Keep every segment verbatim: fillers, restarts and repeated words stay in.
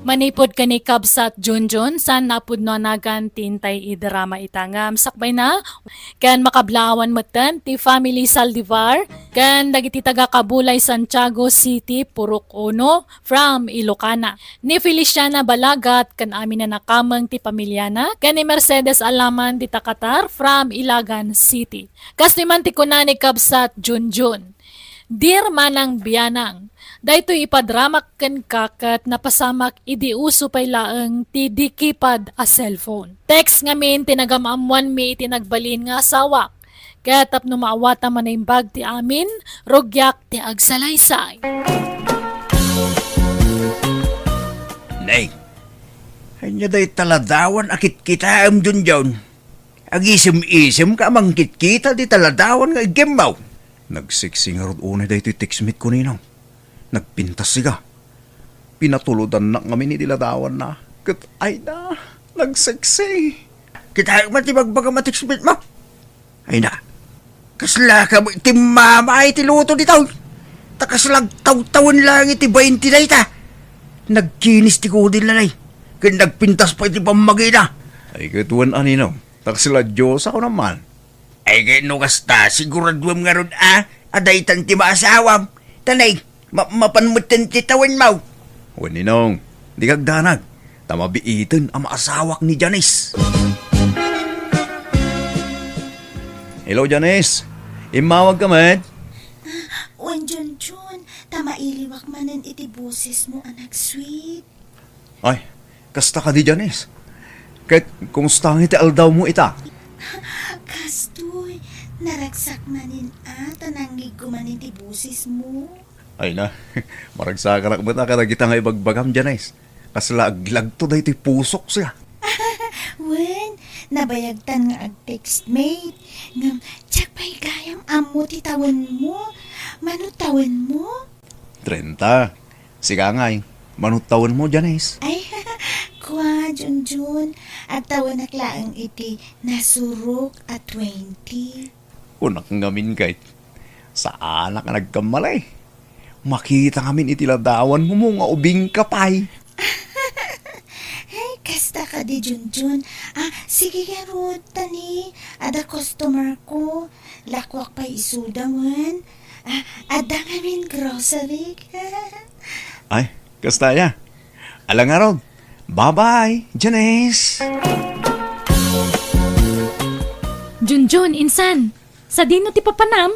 Manipud ken ni Kabsat Junjun, saan a pudno a nagan ti intay idrama ita ngem sakbayna, ken makablaawan metten ti family Saldivar, ken dagiti taga-Kabulay, Santiago City, Purok Uno, from Ilocana. Ni Feliciana Balagat ken amin a nakameng ti pamiliana, ken ni Mercedes Alaman dita Qatar from Ilagan City. Kastoy man ti kuna ni Kabsat Junjun, "Dear Manang Bianang, daytoy ipadramak kenka ket napasamak idi uso pay laeng ti di keypad a cellphone. Text ngamin ti nagam-ammoanmi iti nagbalin nga asawak. Ket tapno maawatan a naimbag ti amin, rugiak ti agsalaysay." Nay, ania dayta ladawan a kitkitaem, Junjun? Agisem-isemka a mangkitkita dita ladawan nga iggimmaw. Nagseksi ngarud unay daytoy textmate ko, Ninong. Nagpintas siga. Pinatulodannak ngamin iti ladawanna. Ket ay na, nagseksi. Kitaek man ti bagbagam a textmate mo. Ay na, kasla ka ti mama iti luto ditoy. Ta kasla agtawtawen laeng iti bainti dayta. Nagkinis ti kudilna, Nay. Ket nagpintas pay ti pammagina. Ay, ket wen a, Ninong. Ta kasla Dios a kunam man. Ay, ket no kasta, siguraduem ngarud a, a daytan ti maasawam. Ta nay, ma-, mapan metten ti tawenmo. Wen, Ninong, dika agdanag, ta mabiiten a maasawak ni Janice. Hello, Janice. Immawagka met? Wen, Junjun, ta mailiwak manen iti bosesmo a nagsweet. Ay, kasta kadi, Janice? Ket kumusta nga iti aldawmo ita? Kastoy, naragsak manen a, ta nangngegko manen ti bosesmo. Ay na, maragsakanak met a kadagita nga ibagbagam, Janice. Kasla aglagto daytoy pusok siya. Wen, nabayagtan nga ag-textmate. Ngem, diak pay gayam ammo ti tawenmo. Mano tawenmo? Trenta. Sika ngay, mano tawenmo, Janice? Ay, kua, Junjun, agtawenak laeng iti nasurok a twenty. Kunak ngamin ket, saanak a nagkamali. Makita ngamin iti ladawanmo nga ubingka pay. Ay, kasta kadi, Junjun. Ah, sige ngarud, ta ni, adda customer ko. Lakuak pay isuda wen. Ah, adda ngamin grocery. Ay, kasta aya. Ala ngarud. Bye-bye, Janice. Junjun, insan, sadino ti papanam?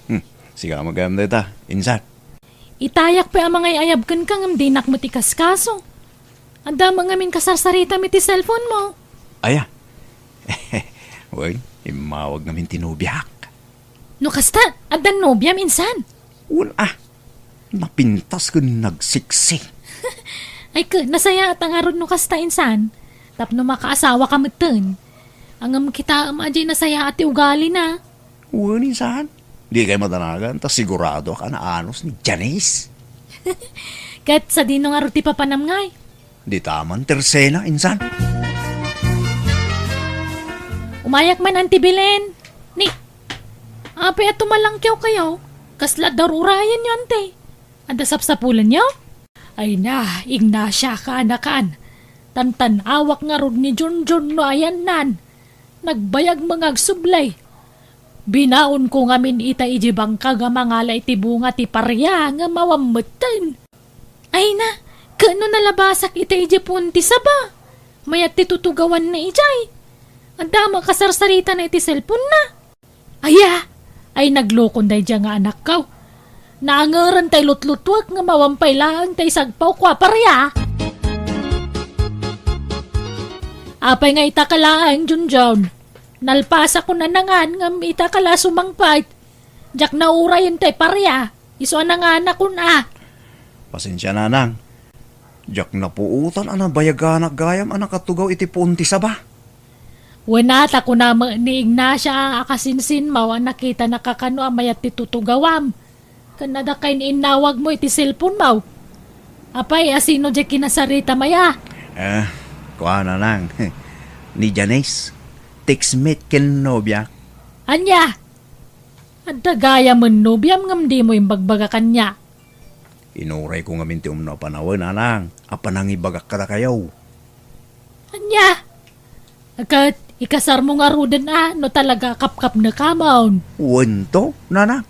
Hmm, sika met gayam dayta, insan. Itayak pay a mangay-ayab kenka ngem dinak met ikaskaso. Adda met ngamin kasarsaritam iti cellphone mo. Aya. Wen, immawag ngamin ti nobiak. No kasta, addan nobiam, insan? Wen a, napintas ken nagseksi. Ay ket, nasayaat ngarud no kasta, insan. Tapno makaasawaka metten. Ngem kitaem a diay nasayaat ti ugalina. Wen, insan. Dikay madanagan, ta siguradoak a naanos ni Janice. Ket sadino ngarud ti papanam ngay? Dita man ti Rosena, insan. Umayak man, Auntie Belen. Ni, apay a tumalangkewkayo? Kasla adda urayenyo, Auntie? Adda sapsapulenyo? Ay na, Ignacia, kaanakan. Tantan-awak ngarud ni Junjun no ayannan. Nagbayag nga agsubli. Binaonko ngamin ita idiay bangkag a mangala iti bunga ti paria nga awan metten. Ay na, ket no nalabasak ita idiay puon ti saba, mayat ti tutugawanna idiay. Adda met kasarsaritana iti cellphone-na. Aya, ay naglokon daydiay nga anakko. Naangeren tay lutlutuek nga awan pay laeng tay sagpaw kua paria. Apay nga ita ka laeng, Junjun? Nalpasakon a nangan ngem ita ka la sumangpet. Diak naurayen tay paria, isu a nanganakon a. Pasensia, nanang. Diak napuotan a nabayaganak gayam a nakatugaw iti puon ti saba. Wen a, ta kuna met ni Ignacia a kasinsinmaw a nakitanaka kano a mayat ti tutugawam. Ken adda kay ni innawagmo iti cellphone-mo. Apay, asino diay kinasaritam aya? Eh, kua, nanang. Ni Janice, textmate ken nobiak. Ania? Adda gayamen nobiam ngem dimo imbagbaga kaniak. Inurayko ngamin ti umno a panawen, nanang, a panangibagak kadakayo. Ania? Ket ikasarmo ngaruden a no talaga a kapkapnekamon? Wento, nanang.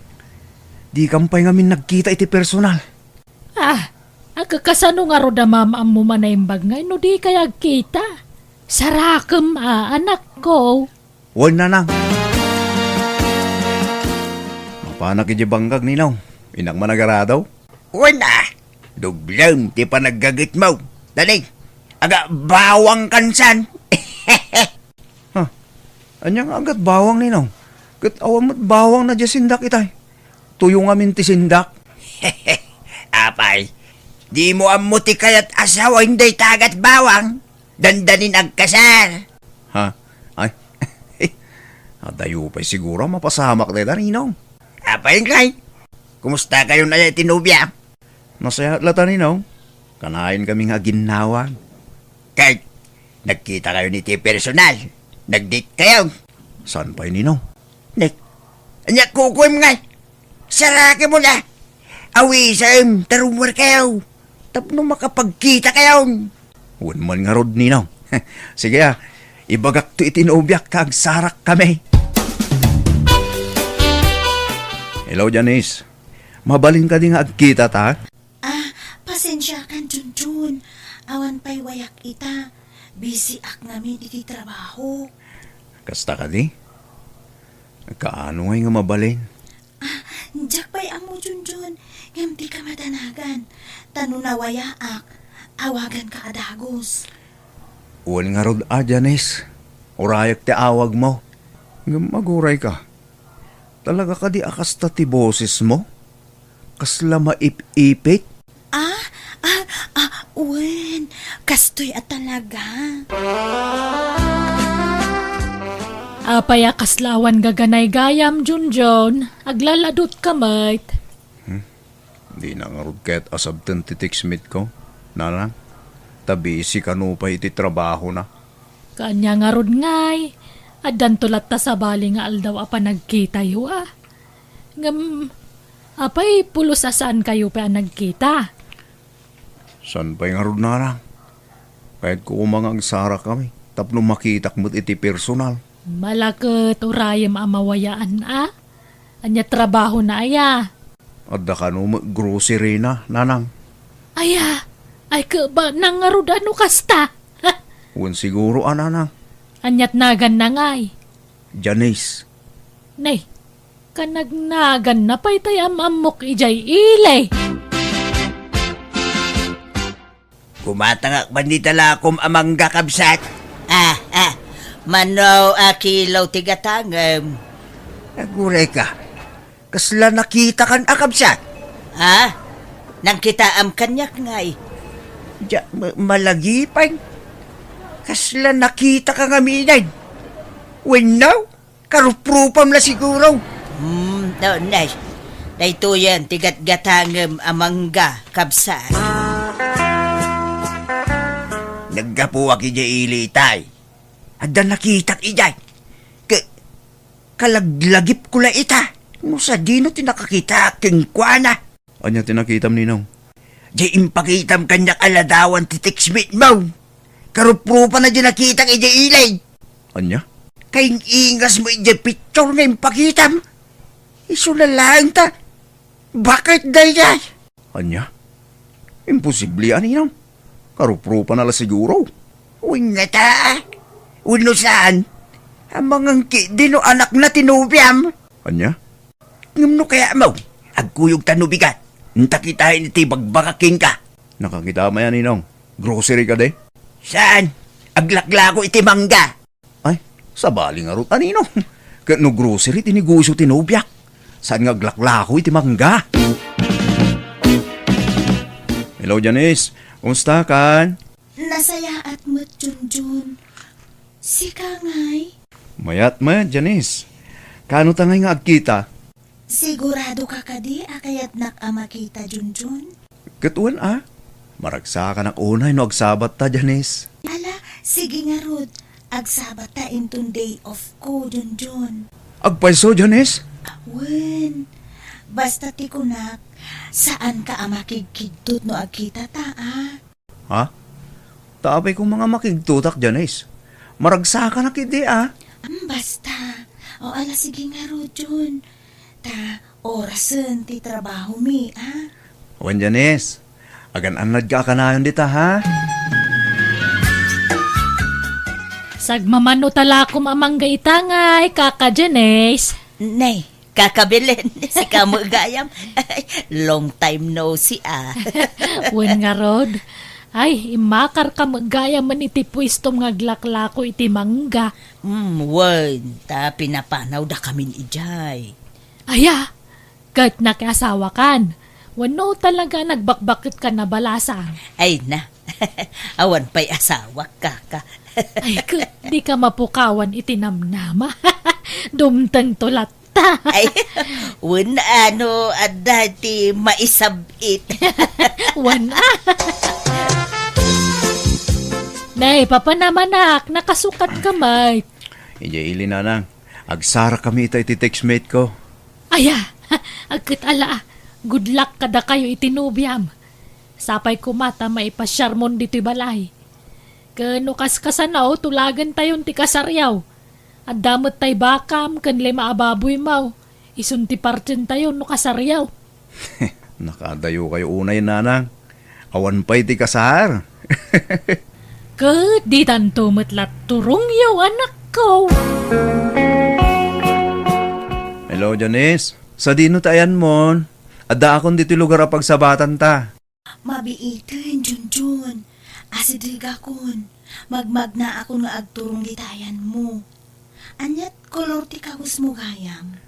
Dikam pay ngamin nagkita iti personal. Ah, agkasano ngarud a maam-ammom a naimbag ngay no dikay agkita? Sarakem a, anakko. Wen, nanang. Mapanak idiay bangkag, ninong. Innak man agarado. Wen a, dublem ti panaggagetmo. Dali, aga bawang kansan. Ha? Ania nga agat bawang, ninong? Ket awan met bawang na diay sindak itay. Tuyo ngamin ti sindak. Apay, dimo ammo ti kayat asawaen dayta agat bawang? Dandanin agkasar. Ha? Ay. Adayo pay siguro a mapasamak dayta, ninong. Apay ngay? Kumusta kayon aya iti nobia? Nasayaat latta, ninong. Kanayon kami nga aginnawag. Kay, nagkita kayon iti personal. Nag-date kayo. Saan pay, ninong? Nek, ania kukuem ngay? Sarakemon a. Awisem, ta rummuar kayo. Tapno makapagkita kayon. Wen man ngarud, ninong. Sige a, ibagakto iti nobiak ta agsarak kami. Hello, Janice. Mabalin kadi nga agkita ta? Ah, pasensiakan, Junjun. Awan pay wayak ita. Busy ak ngamin iti trabaho. Kasta kadi? Kaano ngay nga mabalin? Ah, diak pay ammo, Junjun, ngem dika madanagan. Ta no nawayaak, awaganka a dagus. Wen ngarud a, Janice. Urayak ti awagmo. Ngem aguray ka. Talaga kadi a kasta ti bosesmo? Kasla maip-ipit? Ah, ah, ah, wen, kastoy a talaga. Apay a kasla awan gaganay gayam, Junjun? Aglaladutka met. Hmm? Dina ngarud ket asabten ti text meet ko, nanang. Ta busy kano pay iti trabahona. Kaanya ngarud ngay, addanto latta sabali nga aldaw a panagkitayo a. Ngem, apay pulos a saan kayo pay a nagkita? Saan pay ngarud, nanang? Kayatko koma nga agsarakami tapno makitak met iti personal. Malaket urayem a mawayaan a? Ania trabahona aya? Adda kano met grocery na, nanang. Aya, ay keba nang ngarud a no kasta? Wen siguro a, nanang. Aniat naganna ngay? Janice. Nay, kanagnaganna pay tay am-ammok idiay ili. Kumatangak man dita lakom a mangga, kabsat. Ah, ah, mano a kilo ti gatangem? Aguray ka. Kasla nakitakan a, kabsat? Ha? Nangkitaam kaniak ngay? Dia, ma-, malagipay. Kasla nakita ka ngamin. Wenno? Karuprupam la siguro. Hmm, no, nay. Daytoyen ti gatgatangem a mangga, kabsat. Naggapuak idiay ili itay. Adda nakitak idiay. Ka-, kalaglagipko la ita. No sadino ti nakakita kenkuana. Ania ti nakitam, ninong? Di impakitam kaniak a ladawan ti text meet mo. Karuprupana di nakitak idiay ili. Ania? Kaing-ingas mo idiay picture nga impakitam. Isu na laeng ta. Bakit daydiay? Ania? Imposible a, ninong. Karuprupana la siguro. Wenno ta. Wenno saan? Amangan ketdi no anakna ti nobiam. Ania? Ngem no kayatmo, agkuyogta no bigat. Inta kitaen iti bagbagak kenka. Nakakita maya, ninong. Grocery kadi? Saan? Aglaklako iti mangga. Ay, sabali ngarud a, ninong. Ket no grocery ti negosio ti nobiak, saan nga aglaklako iti mangga? Hello, Janice. Kumusta kan? Nasayaat met, Junjun. Sika ngay? Mayat met, Janice. Kaano ta ngay nga agkita? Sigurado ka kadi a kayatnak a makita, Junjun? Ket wen a. Maragsakanak unay no agsabatta, Janice. Ala, sige ngarud. Agsabatta inton day off ko, Junjun. Agpayso, Janice? Wen, basta ti kunak, Saanka a makigkigtot no agkitata, a? Ha? Ta apay koma nga makigtotak, Janice? Maragsakanak idi, a? Am, basta. O, ala, sige ngarud, Jun. Ta orasen ti trabahomi, a? Wen, Janice, agan-annadka a kanayon dita, ha? Sagmamano talakom a mangga itangay, Kaka Janice. Nay, Kaka Belen, sika met gayam. Long time no see, a. Wen ngarud. Ay, immakarka met gayam iti puestom nga aglaklako iti mangga. Mm, wen, ta pinapanawdakamin idiay. Aya, ket nakiasawakan. Wenno talaga nagbakbaketkan a balasang? Ay na, awan pay asawak, Kaka. Ay, ket dika mapukawan iti namnama. Dumtengto latta. Ay, wen, ano, adda ti maisab-it. Wen, a. Nay, papanamanak, nakasukatka met. Idiay ili, nanang, agsarakami ita iti textmate ko. Aya, agket ala, good luck kadakayo iti nobiam. Sapay koma ta maipasiarmon ditoy balay. Ken no kaskasano, tulagentayon ti kasaryo. Adda met tay bakam ken lima a baboymo. Isun ti partientayo no kasaryo. Nakadayokayo unay, nanang. Awan pay ti kasar. Ket ditanto met la turongyo, anakko. Hello, Janice. Sadino ti ayanmon? Addaakon ditoy lugar a pagsabatanta. Mabiiten, Junjun. Asidegakon. Magmagnaakon nga agturong dita ayanmo. Aniat kolor ti kawesmo gayam?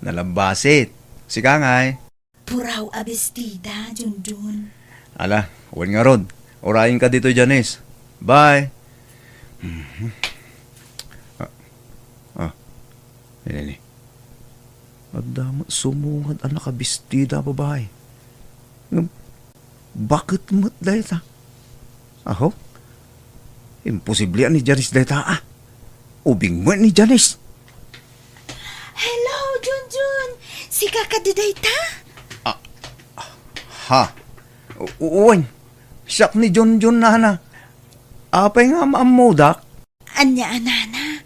Nalabbasit. Sika ngay? Puraw a bestida, Junjun. Ala, wen ngarud. Urayenka ditoy, Janice. Bye. Mhm. Ah, ah. Nini. Adda met sumungad a nakabestida a babai. Ngem, baket met dayta. Aho? Imposible a ni Janice dayta, a. Ubing met ni Janice. Hello, Junjun. Sika kadi dayta? Ah, ha? U-, wen. Siak ni Junjun, nana. Apay nga maammodak? Ania a, nana?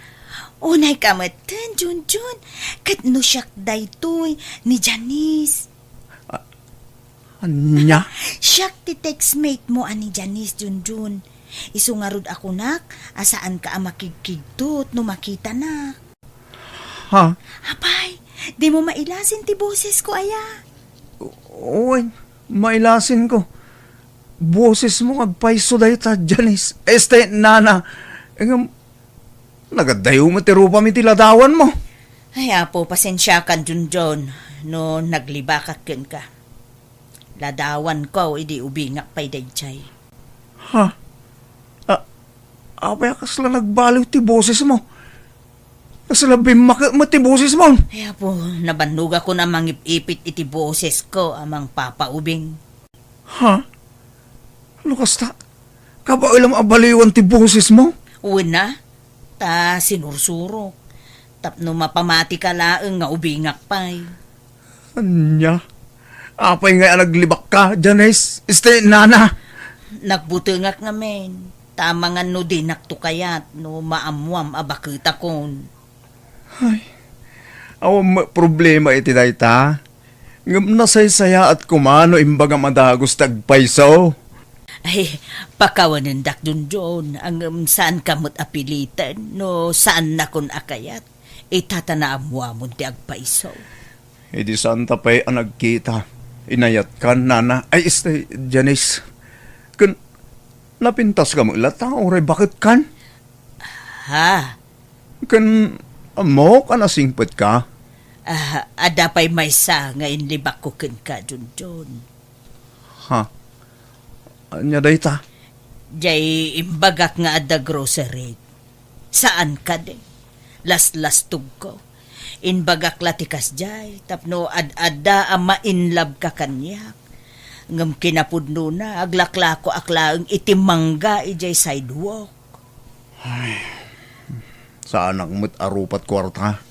Unayka metten, Junjun. Ket no siak daytoy, ni Janice. A-, ania? Siak ti textmate mo a ni Janice, Junjun. Isu ngarud a kunak a saanka a makigkigtot no makitanak. Ha? Apay, dimo mailasin ti bosesko aya? Wen, mailasinko. Bosesmo nga agpayso dayta, Janice. Este, nana. Ngem, nagaddayo met ti rupam iti ladawanmo. Ay, Apo, pasensiakan, Junjun, no naglibakak kenka. Ladawanko idi ubingak pay daydiay. Ha? A-, apay a kasla nagbaliw ti bosesmo? Kasla bimmaket met ti bosesmo? Ay, Apo, nabannogakon a mangip-ipit iti bosesko a mangpapaubing. Ha? No kasta, kabaelam a baliwan ti bosesmo? Wen a, ta sinursurok. Tapno mapamatika laeng nga ubingak pay. Ania? Apay ngay a naglibakka, Janice? Este, nana? Nagbutengak ngamin. Ta amangan no dinakto kayat no maammoam a baketakon. Ay, awan met problema iti dayta. Ngem nasaysayaat koma no imbagam a dagus ti agpayso. Ay, pakawanendak, Junjun, ngem saanka met a piliten no saannakon a kayat. Ita ta naammoamon ti agpayso. Idi saanta pay a nagkita, inayatkan, nana, ay, este, Janice. Ken napintaska met latta, uray baketkan? Ha? Ken ammok a nasingpetka? Ah, adda pay maysa nga inlibakko kenka, Junjun. Ha? Ania dayta? Jay imbagak nga adda grocery. Saan kadi? Laslastogko. Inbagak la ti kasjay, tapno ad-adda a mainlabka kaniak. Ngem kinapudnona, aglaklakoak laeng iti mangga idiay sidewalk. Ay, saanak met a rupat kuarta.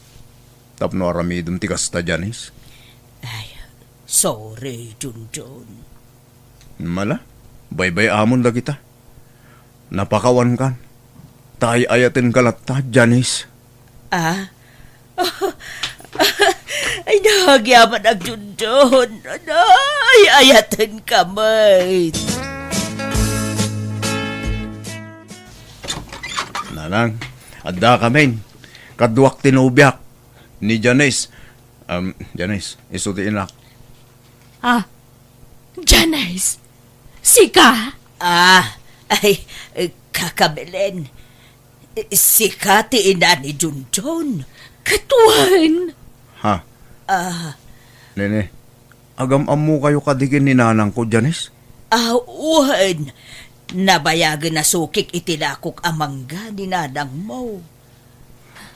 Tapno aramidem ti kasta, Janice? Ay, Sorry, Junjun. Mala, baybay-amon dagita. Napakawankan. Ta ay-ayatenka latta, Janice. Ah? Ay, nagyaman, Junjun. Ay, ayatenka met. Nanang, adda kamin. Kaduak ti nobiak. Ni Janice. Um, Janice, isu ti inak. Ah, Janice, sika? Ah, ay, Kaka Belen. Sika ti ina ni Junjun. Ket wen. Ha? Ah. Nene, agam-ammokayo kadi ken ni nanangko, Janice? Ah, wen. Nabayagen a sukik iti lakok a mangga ni nanangmo.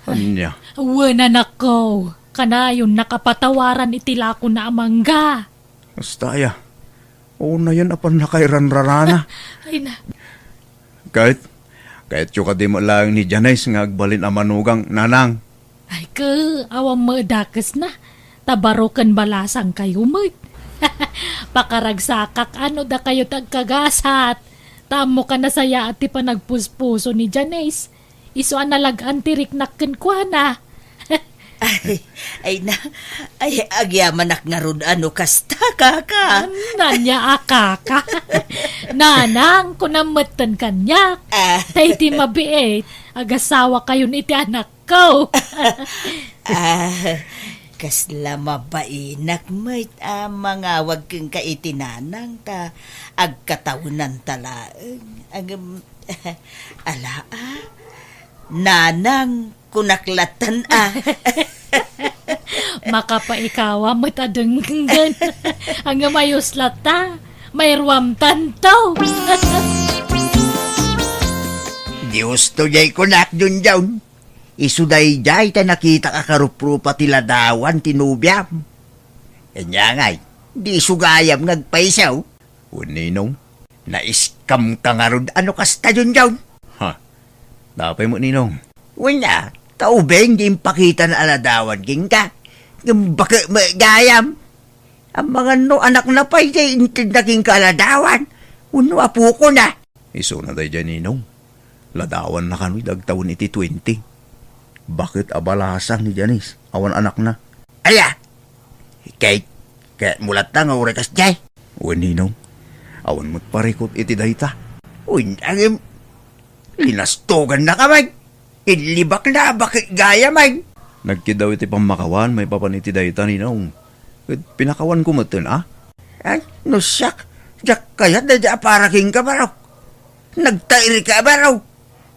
Ania? Wen, anakko. Kanayon a patawaran iti lakona a mangga. Kasta aya. Unayen a pannakairanrarana. Ay na. Ket, kayatyo kadi met laeng ni Janice nga agbalin a manugang, nanang. Ay, ke, awan met dakesna. Ta baro ken balasangkayo met. Pakaragsakak a no dakayo ti agkagasat. Ta ammokan a sayaat ti panagpuspuso ni Janice. Isu a nalag-an ti riknak kenkuana. Ay, ay na, ay, agyamanak ngarud a no kasta, kaka. Ania a kaka? Nanang, kunam metten kaniak. Ah. Ta iti mabiit, agasawakayon iti anakko. Ah, kasla mabainak met a mangawag kenka iti nanang ta agkatawenanta laeng. Ngem, ala, ah, nanang, kunak lattan, ah. Makapaikawa met a denggen. Ngem ayos latta, mairuamtanto. Dios to jay kunak, Junjun. Isu daydiay ta nakitak a karuprupa ti ladawan ti nobiam. Ania ngay, di isu gayam nga agpaiso? Wen, Ninong. Naiskamka ngarud a no kasta, Junjun? Ha? Apay met, Ninong? Wen a, ta ubing di impakitana a ladawan kenka. Ngem baket met gayam. Amangan no anakna pay ti intedna kenka a ladawan wenno apokona. Isuna daydiay, Ninong. Ladawanna kano idi agtawen iti twenty. Baket a balasang ni Janice, awan anakna. Aya? Kay, kayatmo latta nga uray kasdiay? Wen, Ninong. Awan met parikut iti dayta. Wen, ngem, linastogannaka met. Inlibakna a baket gayam met. Nagkiddaw iti pammakawan maipapan iti dayta, Ninong. Ket pinakawanko metten, a? Ay, no siak, diak kayat daydi a para kenka, barok. Nagtairka, barok.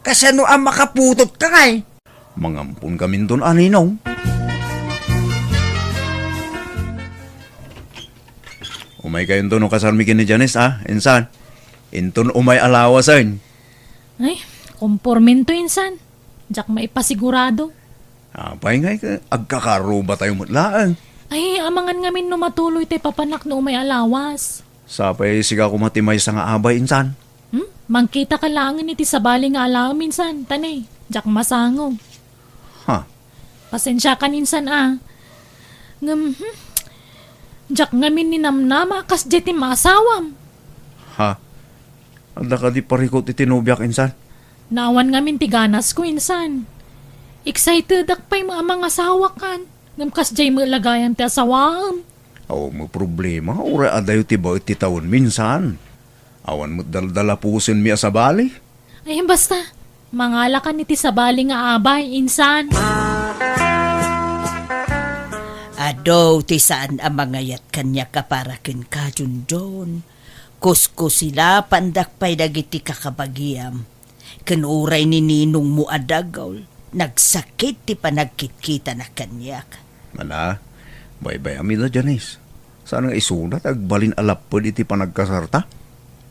Kasano a makaputotka ngay? Mangamponkaminton a, Ninong. Umaykayonto no kasarmi ken ni Janice, a, insan. Inton umay a lawasen. Ay, kompormento insan. Diak maipasigurado. Apay ngay, agkakarubatayo met laeng. Ay, amangan ngamin no matuloy ti papanak no umay a lawas. Sapay sika koma ti maysa nga abay insan. Hmm? Mangkitaka laengen iti sabali nga alaem insan, ta ne, diak masango. Ha? Pasensiakan insan a. Ngem, hmm, diak ngamin ninamnama a kasdiay ti maasawam. Ha? Adda kadi parikut iti nobiak insan? Naawan ngamin ti ganasko insan. Excitedak pay a mangasawakan. Ngem kasdiay met la gayam ti asawaem. Awan met problema, uray adayo ti baet ti tawenmi insan. Awan met daldalapusenmi a sabali. Ay, basta, mangalakan iti sabali nga abay, insan. Adu ti saan a mangayat kaniak a para kenka, Junjun. Kuskusilapandak pay dagiti kakabagiam. Ken uray ni ninongmo a dagul, nagsakit ti panagkitkitana kaniak. Mana, baybayam ida, Janice. Saan nga isuna ti agbalin a lapped iti panagkasarta?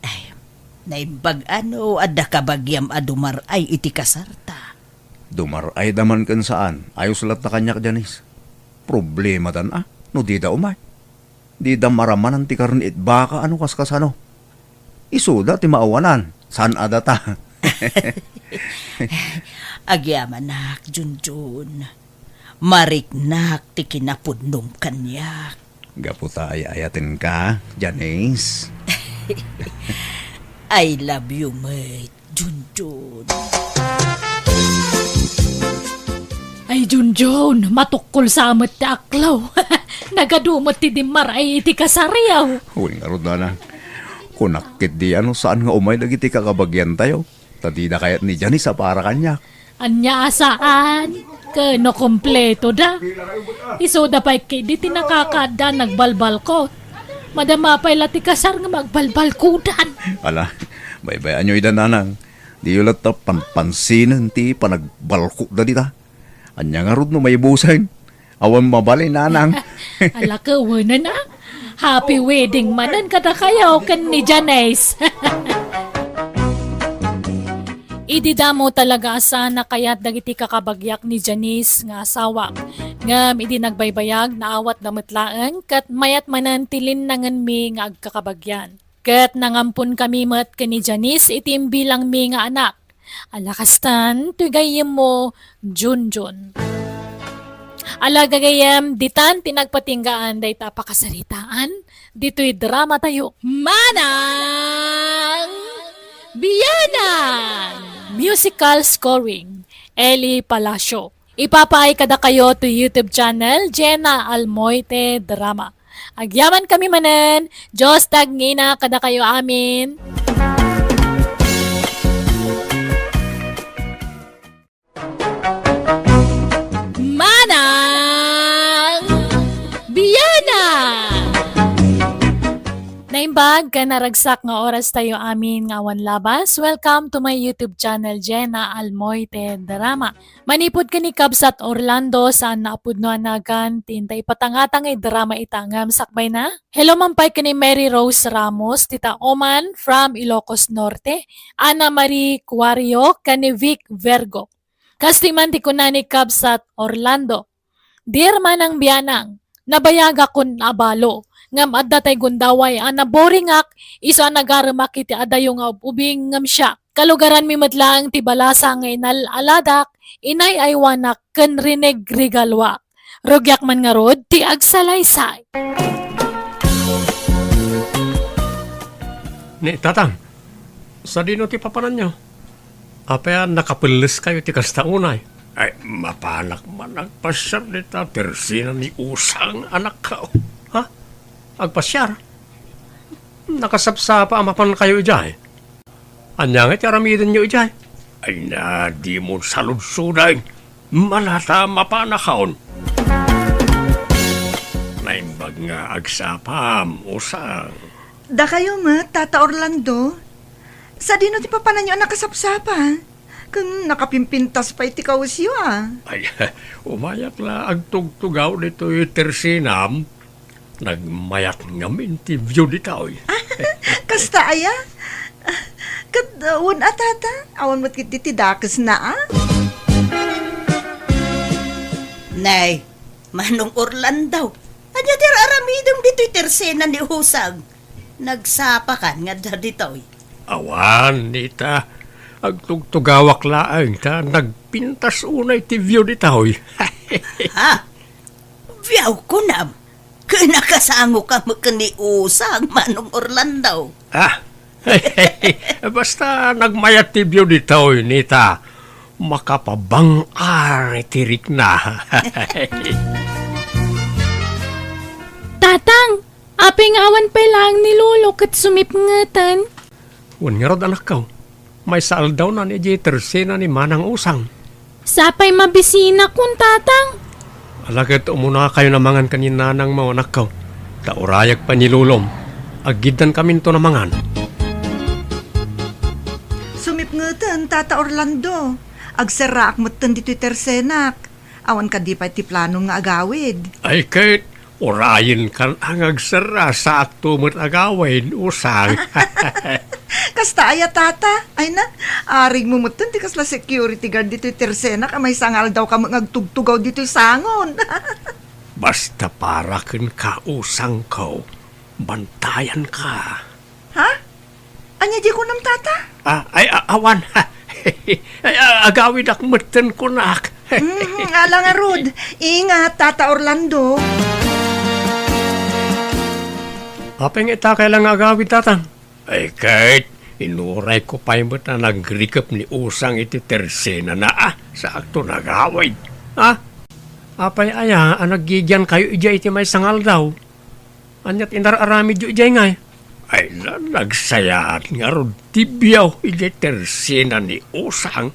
Ay, naimbag a no adda kabagiam a dumar-ay iti kasarta. Dumar-ayda man ken saan, ayos latta kaniak, Janice. Problematan a no dida umay. Dida maramanan ti karne it baka a no kaskasano. Isuda ti maawanan, saan a data. Agyamanak, Junjun. Mariknak ti kinapudnom kaniak. Gapu ta ay-ayatenka, Janice. I love you met, Junjun. Ay, Junjun, matukkol sa met ti aklaw. Nagadu met ti dimmaray iti kasariaw. Uy, ngarud, nanang. Kunak ketdi a no saan nga umay dagiti kakabagiantayo. Ta dida kayat ni Janice a para kaniak. Ania a saan? Ken no kompleto da. Isuda pay ketdi ti nakakaadda nagbalbalkot. Madama pay la ti kasar nga magbalbalkudan. Ala, baybay-anyo ida, nanang. Diyo latta panpansinen ti panagbalkotda dita. Ania ngarud no maibusen? Awan mabalin, nanang. Ala, kawanan a. Happy wedding manen kadakayo ken ni Janice. Idi damo talaga a saan a kayat dagiti kakabagiak ni Janice nga asawak. Ngem idi nagbaybayag, naawatda met laeng ket mayat manen ti linnangenmi nga agkakabagian. Ket nangamponkami met ken ni Janice iti imbilangmi nga anak. Ala kastan, toy gayyemmo, Junjun. Ala gagayyem, ditan ti nagpatinggaan dayta a pakasaritaan, ditoy dramatayo. Manang Biyanan! Musical scoring, Eli Palacio. Ipapaay kadakayo to YouTube channel, Jenna Almoite Drama. Agyamankami manen, Dios ti agngina kadakayo amin. Manang Biyanan! Naimbag ken naragsak nga oras tayo amin nga awan labas. Welcome to my YouTube channel, Jenna Almoite Drama. Manipud ken ni Kabsat Orlando, saan a pudno a nagan ti inta ipatangtang nga idrama ita ngem sakbayna. Hello man pay ken ni Mary Rose Ramos, Tita Oman from Ilocos Norte, Ana Marie Cuario, ken ni Vic Vergo. Kastoy man ti kuna ni Kabsat Orlando, Dear Manang Bianang, nabayagakon a balo, ngem adda tay gundaway a naboringak isu a nagaremak iti adayo nga ub-ubing ngem siak. Kalugaranmi met laeng ti balasa nga inal-aladak, inay-aywanak ken rinegregaluak. Rugiak man ngarud ti agsalaysay. Ni Tatang, sadino ti papananyo? Apay a nakapelleskayo ti kasta unay? Ay, mapanak man agpasiar dita tersena ni Usang, anakko. Ha? Agpasiar? Nakasapsapa a mapankayo idiay? Ania ngay ti aramidenyo idiay? Ay na, dimon saludsoden. Malata mapanakon. Naimbag nga agsapam, Usang. Dakayo met, Tata Orlando. Sadino ti papananyo a nakasapsapa? Ken nakapimpintas pay ti kawesyo, a. Ay, umayak la agtugtugaw ditoy tersenam. Nagmayat ngamin ti view ditoy. Kasta aya? Ket, uh, wen a, Tata, awan met ketdi ti dakesna, a? Nay, Manong Orlando, ania ti ar-aramidem ditoy tersena ni Usang? Nagsapakan nga adda ditoy? Awan, Nita. Agtugtugawak laeng ta nagpintas unay ti view ditoy. Ha? View kunam? Ken nakasangoka met ken ni Usang, Manong Orlando? Ah, basta nagmayat ti view ditoy, Nita. Makapabang-ar ti rikna. Tatang, apay nga awan pay laeng ni Lolo ket sumipngeten? Wen ngarud, anakko. Maysa aldawnan idiay tersena ni Manang Usang. Sapay mabisinakon, Tatang. Ala ket umunakayon a mangan ken ni nanangmo, anakko. Ta urayag pay ni Lolom. Aggiddankaminton a mangan. Sumipngeten, Tata Orlando. Agserraak metten ditoy tersenak. Awan kadi pay ti planom nga agawid? Ay ket, urayenkan a nga agserra, saakto met agawid, Usang. Kasta aya, Tata? Ay na, arigmo metten ti kasla security guard ditoy tersenak a maysa nga aldaw ka met nga agtugtugaw ditoy sangon. Basta para kenka, Usangko, bantayanka. Ha? Ania diay kunam, Tata? Ah, ay, a-, awan. Ay, a-, agawidak metten kunak. Mhm, ala ngarud. Ingat, Tata Orlando. Apay nga itakay la nga agawid, Tatang? Ay, ket inurayko pay met a nagrikep ni Usang iti tersenana, a, saakto nagawid. Ha? Apay aya a naggigiankayo idiay iti maysa nga aldaw? Ania't inar-aramidyo idiay ngay? Ay, na-, nagsayaat ngarud ti biaw idiay tersena ni Usang.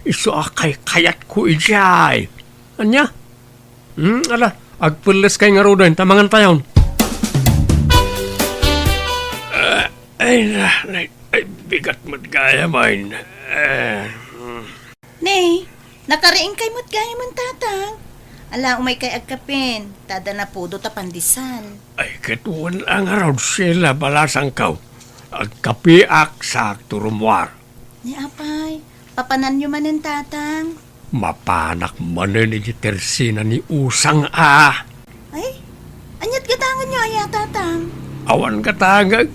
Isu a kaykayatko idiay. Ania? Hmm, ala, agpelleskay ngaruden ta mangantayon. Ah, ay, na, na, ay, bigat met gayam, ay, eh, hmm. Ne, nakariingkay met gayam, Tatang. Ala, umaykay agkapen, ta adda napudot a pandesal. Ay, ket wen a ngarud, Sheila, balasangko. Agkapeak, saakto rummuar. Ni apay, papananyo manen, Tatang? Mapanak manen iti tersena ni Usang a. Ay, ania't gatangenyo aya, Tatang? Awan gatangek.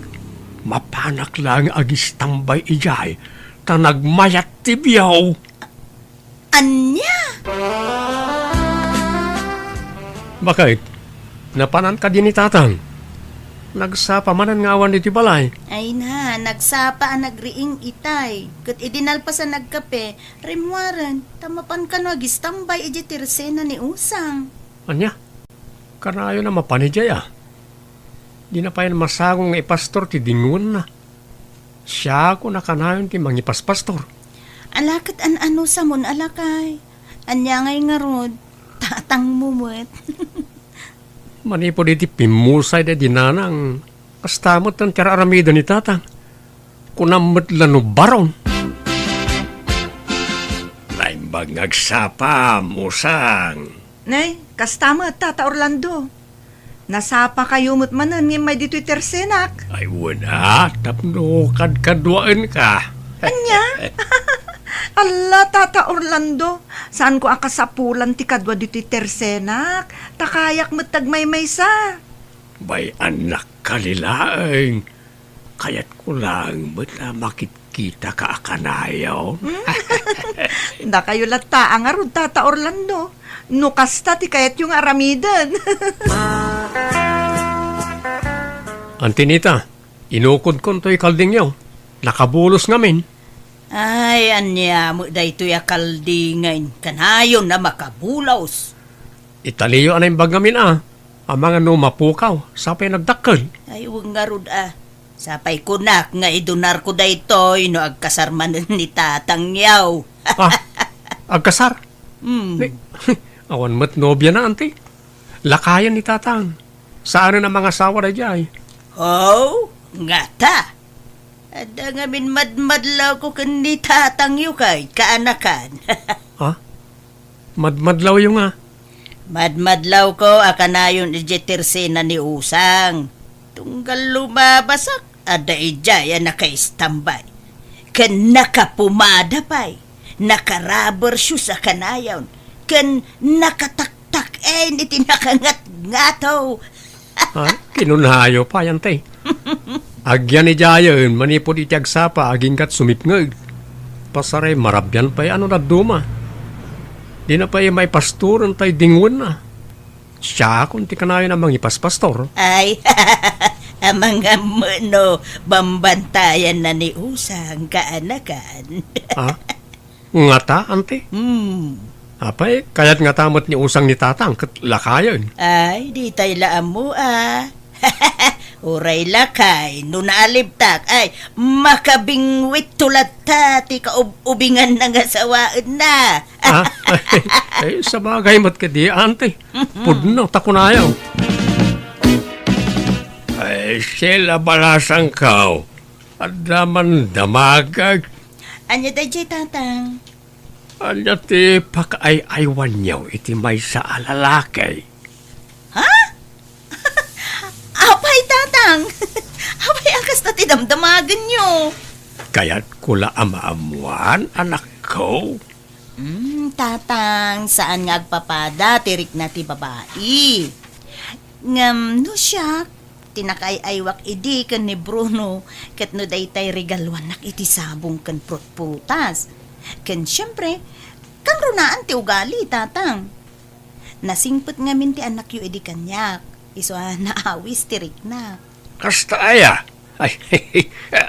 Mapanak laeng agistambay idiay, ta nagmayat ti biaw. Ania? Bakit? Napanan kadi ni Tatang? Nagsapa manen nga awan iti balay. Ay na, nagsapa a nagriing itay. Ket idi nalpas a nagkape, rimmuaren, ta mapan kano agistambay idiay tersena ni Usang. Ania? Kanayon a mapan idiay a? Dina pay masango nga ipastor ti dingoenna. Siak a kanayon ti mangipaspastor. Ala ket an-ano samon a lakay. Ania ngay ngarud, tatangmo met. Manipud iti pimmusay daydi nanang, kasta met ti ar-aramiden ni Tatang. Kunam met la no baron. Naimbag nga agsapa, Usang. Nay, kasta met, Tata Orlando. Nasapakayo met manen nga immay ditoy tersenak. Ay, wen a, tapno kadkaduaenka. Ania? Alla, Tata Orlando, saanko a kasapulan ti kadua ditoy tersenak, ta kayak met ti agmaymaysa. Bay, annak, kalilaeng. Kayatko laeng met a makitkitaka a kanayon. Hmm? Dakayo latta a ngarud, Tata Orlando, no kasta ti kayatyo nga aramiden. Antinita, inukodkon toy kaldingyo. Nakabulos ngamin. Ay, ania met daytoy a kaldingen? Kanayon a makabulos. Italiyo a naimbag ngamin a. Amangan no mapukaw, sapay nagdakkel. Ay, wen ngarud a. Sapay kunak nga idunarko daytoy no agkasar manen ni tatangyo. Ah, agkasar? Hmm. Ni, awan met nobiana, anti. Lakayen ni tatang. Saanen a mangasawa daydiay. Oh, ngata. Adda ngamin madmadlawko ken ni tatangyo kay kaanakan. Ha? Madmadlawyo nga? Madmadlawko a kanayon idiay tersena ni Usang. Tunggal lumabasak, adda idiay a nakaistambay. Ken nakapumada pay, naka-rubber shoes a kanayon, ken nakataktak-en iti nakangatngato. Ha? Kinunayo pay, anti. Agyan idiayen manipud iti agsapa aginggat sumipngeg. Pasaray marabian pay a no dadduma. Dina pay maipastoren tay dingoenna. Siakon ti kanayon a mangipaspastor. Ay, amangan met no bambantayanna ni Usang kaanakan. Ha? Ngata, anti? Hmm. Apay, kayat ngata met ni Usang ni tatang ket lakayen. Ay, ditay la ammo a. Uray lakay, no naalibtak, ay, makabingwitto latta ti kaub-ubinganna nga sawaenna. Ah, ay, sabagay met kadi, anti. Mm-mm. Pudno, ta kunayo. Ay, Sheila, balasangko. Adda man damagag. Ania daydiay, tatang? Ania ti pakaay-aywanyo iti maysa a lalaki? Ha? Apay, tatang? Apay a kasta ti damdamagenyo? Kayatko la a maammuan, anakko. Hmm, tatang, saan nga agpapada ti rikna ti babai. Ngem no siak, ti nakaay-aywak idi ken ni Bruno, ket no daytay regaluannak iti sabong ken prutprutas. Ken siempre, kanrunaan ti ugali, tatang. Nasingpet ngamin ti annakyo idi kaniak, isu a naawis ti rikna. Kasta aya? Ay,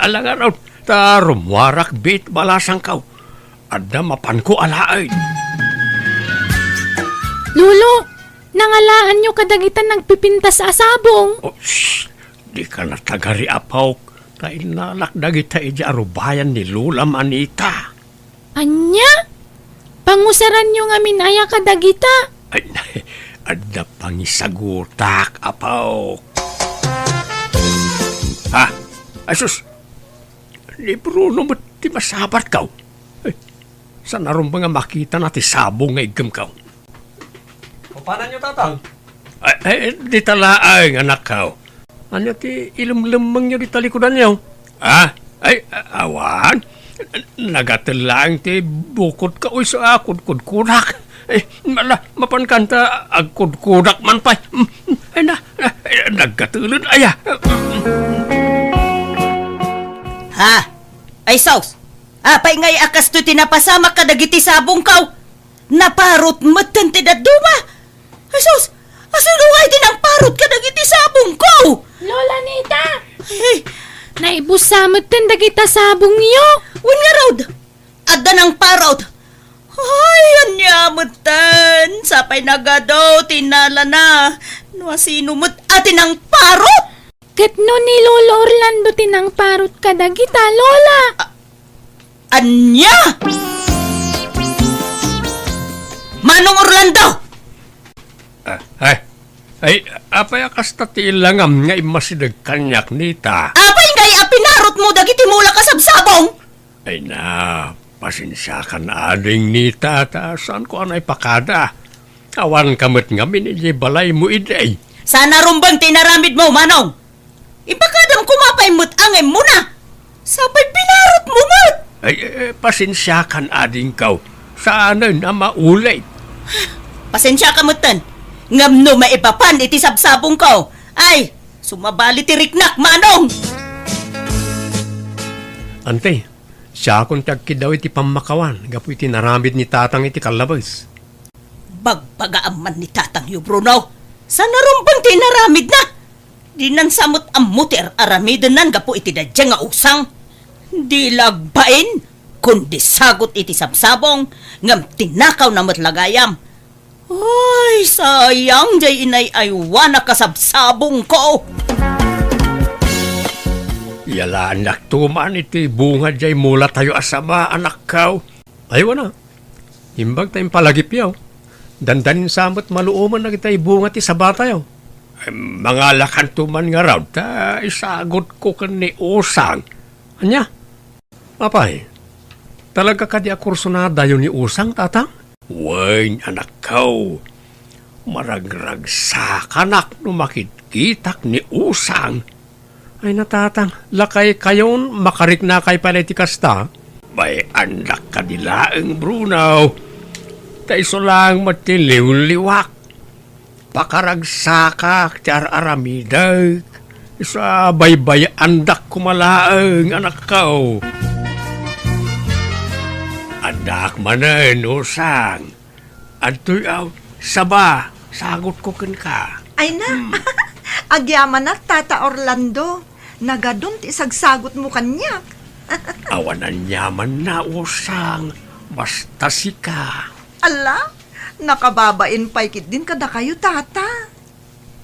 ala ngarud, ta rummuarak biit balasangko. Adda mapanko alaen. Lolo, nangalaanyo kadagita nagpipintas a sabong? Oh, shh! Dika natagari, apok. Ta innalak dagita idiay arubayan ni Lolam Anita. Ania? Pangusaranyo ngamin aya kadagita? Ay, adda pangisagutak, apok. Ha? Ay, sus! Ni Bruno met ti masabatko. Ay, saan a rumbeng a makitana ti sabong nga iggemko? Papananyo, Tatang? Ay, ay, dita laeng, anakko. Ania ti ilemlemmengyo dita likudanyo? Ah? Ay, a-, awan. Nagatel laeng ti bukodko isu a kudkudkodak. Eh, ala, mapan kanta agkudkodak man pay. Mm, mm, ay na, na, ay, naggatelen aya. Ha? Ay, sus! Apay ngay a kastoy ti napasamak kadagiti sabongko? Naparot metten ti dadduma. Jesus, asino ngay ti nangparot kadagiti sabongko? Lola Nita! Eh, naibussa metten dagita sabongyo. Wen ngarud, adda nangparot. Ay, ania metten? Sapay nagadu ti nalana. No asino met a ti nangparot? Ket no ni Lolo Orlando ti nangparot kadagita, Lola? A-, ania? Manong Orlando! Ah, ay, ay, apay a kasta ti ilangam nga immasideg kaniak, Nita? Apay ngay a pinarotmo dagiti mulak a sabsabong? Ay na, pasensiakan ading, Nita, ta saanko a naipakada. Awanka met ngamin idiay balaymo idi. Saan a rumbeng ti inaramidmo, Manong? Ipakadam koma pay met a nga immuna. Sapay pinarotmo met. Ay, eh, pasensiakan adingko. Saanen a maulit. Pasensiaka metten. Ngem no maipapan iti sabsabongko, ay, sumabali ti riknak, Manong. Ante, siakon ti agkiddaw iti pammakawan gapu iti naramid ni Tatang iti kallabes. Bagbagaam man ni Tatangyo, Bruno. Saan a rumbeng ti inaramidna? Dinan sa met ammo ti ar-aramidennan gapu iti daydiay nga usang. Di la agbain, kundi sagut iti sabsabong, ngem tinakawna met la gayam. Ay, sayang, diay inay-aywanak a sabsabongko. Yalaannakto man iti bunga diay mulatayo a saba, anakko. Ay, wana. Imbag ta impalagipyo. Dandanin sa met maluomen dagiti bunga ti sabatayo. Ay, mangalakanto man ngarud, ta isagutko ken ni Usang. Ania? Apay, talaga kadi a kursunadayo ni Usang, Tatang? Wen, anakko, maragragsakanak no makitkitak ni Usang. Ay, na, Tatang, lakaykayon, makariknakay pay la iti kasta? Bay-andak kadi laeng, Bruno. Ta isu laeng met ti liwliwak. Pakaragsakak ti ar-aramidek. Isu a baybay-andak koma laeng, anakko. Addaak manen, Usang. Adtoy, aw, saba, sagutko kenka. Ay na, Hmm. Agyamanak, Tata Orlando. Nagadun ti isagsagutmo kaniak. Awan aniamanna, Usang. Basta sika. Ala, nakababain pay ketdin kadakayo, Tata.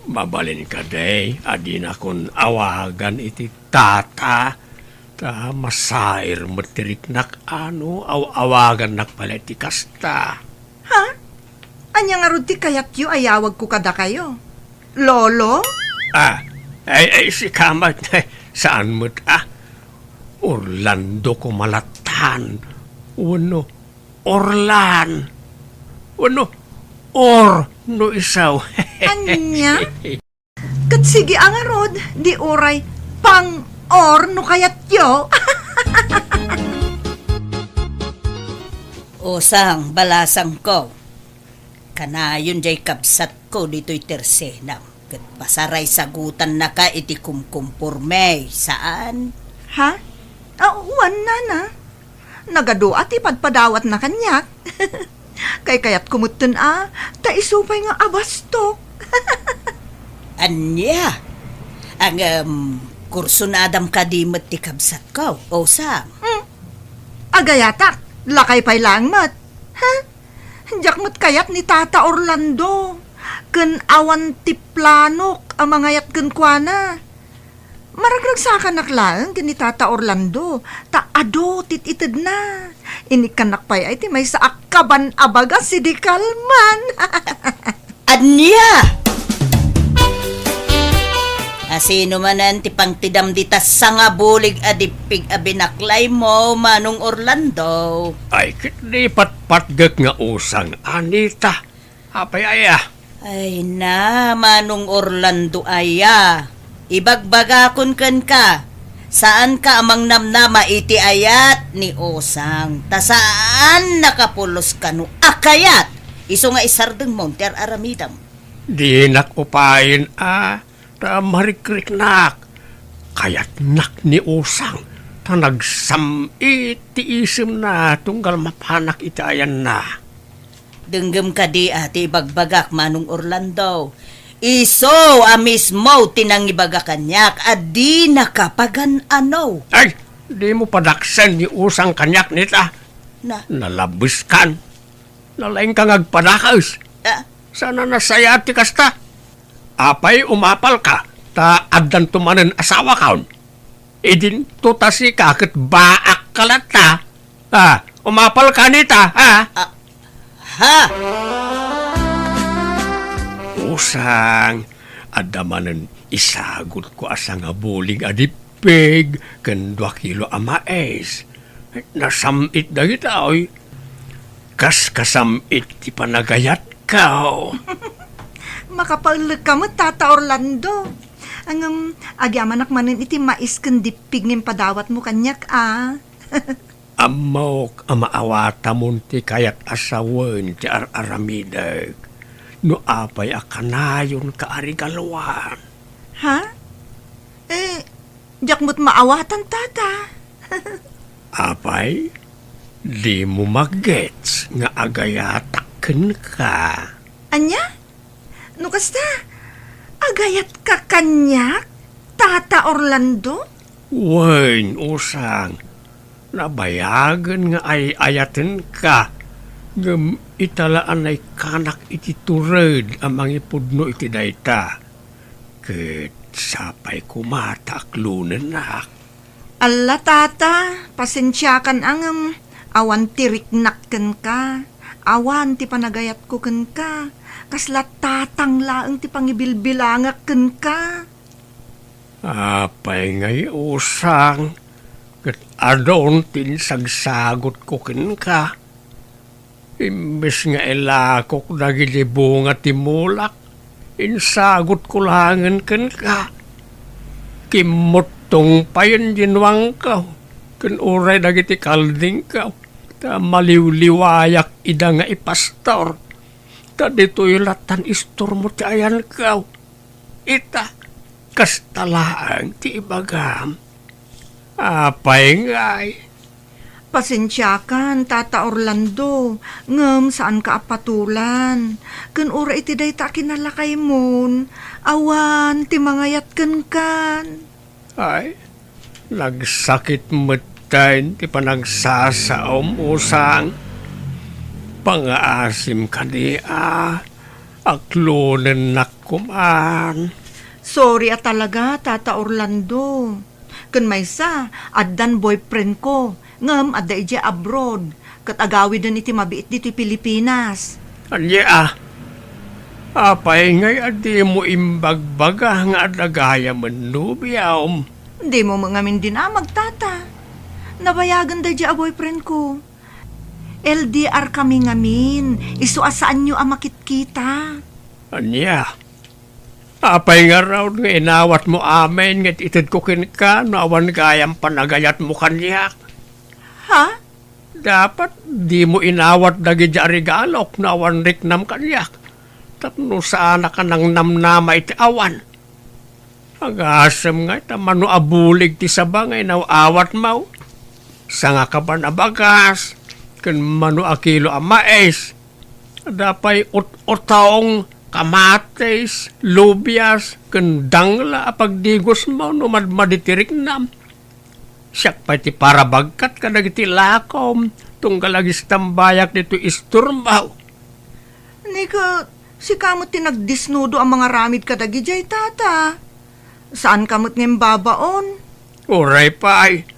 Mabalin kadi a dinakon awagan iti Tata, ta masair met ti riknak a no aw-awagannak pay la iti kasta. Ha? Ania ngarud ti kayatyo a yawagko kadakayo? Lolo? Ah, ay, ay, sika met, saan met, ah? Orlando koma lattan. Wenno, Orlan. Wenno, Or no isu. Ania? Ket sige a ngarud, di uray pang-or no kayatyo. Usang, balasangko. Kanayon diay kabsatko ditoy tersenam, ket pasarayagutannaka iti kumkumporme, saan? Ha? Ah, wen, nana. Nagadu a ti padpadawatna kaniak. Kaykayatko metten a, ta isu pay nga abastok. Ania? Ngem, kursunadam kadi met ti kabsatko, Usang? Hmm. Agayatak, lakay pay laeng met. Ha? Diak met kayat ni Tata Orlando, ken awan ti planok a mangayat kenkuana. Maragragsakanak laeng ken ni Tata Orlando, ta adu ti itedna. Inikkannak pay ay ti maysa a kaban a bagas idi kalman. Ania? Asino manen ti pangtidam dita sangabulig a dippig a binaklaymo, Manong Orlando? Ay, ket di patpatgek nga Usang, Anita. Apay aya? Ay na, Manong Orlando aya. Ibagbagakon kenka, saanka a mangnamnama iti ayat ni Usang, ta saan nakapulos kano a kayat, isu nga isardengmo ti ar-aramidem. Dinak upayen a, ta marikriknak. Kayatnak ni Usang, ta nagsam-it ti isemna tunggal mapanak iti ayanna. Denggem kadi a ti ibagbagak, Manong Orlando. Isu a mismo ti nangibaga kaniak a dinaka pagan-ano. Ay, dimo padaksen ni Usang kaniak nita. Na? Nalabeskan. Nalaingka nga agpadakes. Ah? Saan a nasayaat ti kasta? Apay, umapalka, ta addanto manen asawakon. Idinto ta sika ket baakka latta. Ah, umapalka nita, ha? Ah, ha? Usang, adda manen isagutko a sangabulig a dippig ken dua kilo a mais. Nasam-it dagitoy. Kas kasam-it ti panagayatko. Makapaellek ka met, Tata Orlando. Ngem, agyamanak manen iti mais ken dippig nga impadawatmo kaniak, a. Ammok a maawatamon ti kayat a sawen ti ar-aramidek no apay a kanayonka a regaluan. Ha? Eh, diak met maawatan, Tata. Apay, dimo maggets nga agayatak kenka. Ania? No kasta, agayatka kaniak, Tata Orlando? Wen, Usang, nabayagen nga ay-ayatenka, ngem ita la a naikkanak iti tured a mangipudno iti dayta. Ket sapay koma ta aklonennak. Alla, Tata, pasensiakan a ngem awan ti riknak kenka, awan ti panagayatko kenka, kasla tatang laeng ti pangibilbilangak kenka. Apay ngay, Usang, ket adun ti insagsagutko kenka. Imbes nga ilakok dagiti bunga ti mulak, insagutko laengen kenka. Kimmuttong payen dinuangko, ken uray dagiti kaldingko, ta maliwliwayak ida nga ipastor, ta ditoy lattan istormo ti ayanko. Ita, kasta laeng ti ibagam. Apay ngay? Pasensiakan, Tata Orlando, ngem saanka a patulan. Ken uray iti dayta a kinalakaymon, awan ti mangayat kenkan. Ay, nagsakit metten ti panagsasaom, Usang. Pangaasim kadi a, aklonennak koman. Sorry a talaga, Tata Orlando. Ken maysa, addan boyfriend ko, ngem adda idiay abroad, ket agawiden iti mabiit ditoy Pilipinas. Ania a? Apay ngay a dimo imbagbaga nga adda gayamen nobiam? Dimo met ngamin dinamag, Tata. Nabayagen daydiay a boyfriend ko. L D R kami ngamin, isu a saanyo a makitkita. Ania? Apay ngarud nga inawatmo amin nga itedko kenka no awan gayam panagayatmo kaniak? Ha? Dapat dimo inawat dagiti a regalok no awan riknam kaniak, tapno saanak a nangnamnama iti awan. Agasem ngay ta mano a bulig ti saba nga inaw-awatmo, sangakaban a bagas, ken mano a kilo a mais. Adda pay ut-utong kamatis, lubias, ken dangla a pagdigosmo no madmadi ti riknam. Siak pay ti parabagkat kadagiti lakom, tunggal agistambayak ditoy istormo. Ni ket, sika met ti nagdisnudo a mangaramid kadagidiay, tata. Saanka met nga imbabaon? Uray pay.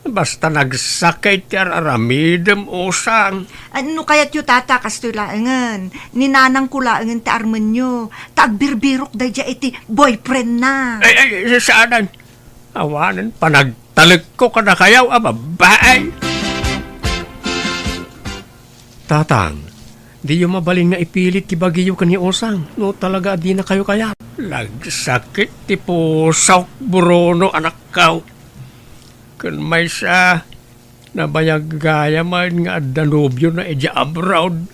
Basta nagsakit ti ar-aramidem, Usang. Ah, no kayatyo, tata, kastoy laengen. Ni nanangko laengen ti armenyo. Ta agbirbirok daydiay iti boyfriendna. Ay, ay, saanen. Awanen panagtalekko kadakayaw a babbai. Tatang, diyo mabalin nga ipilit ti bagiyo ken ni Usang no talaga a dinakayo kayat. Nagsakit ti pusok, Bruno, anakko. Ken maysa, nabayag gayam nga adda nobiona idiay abroad.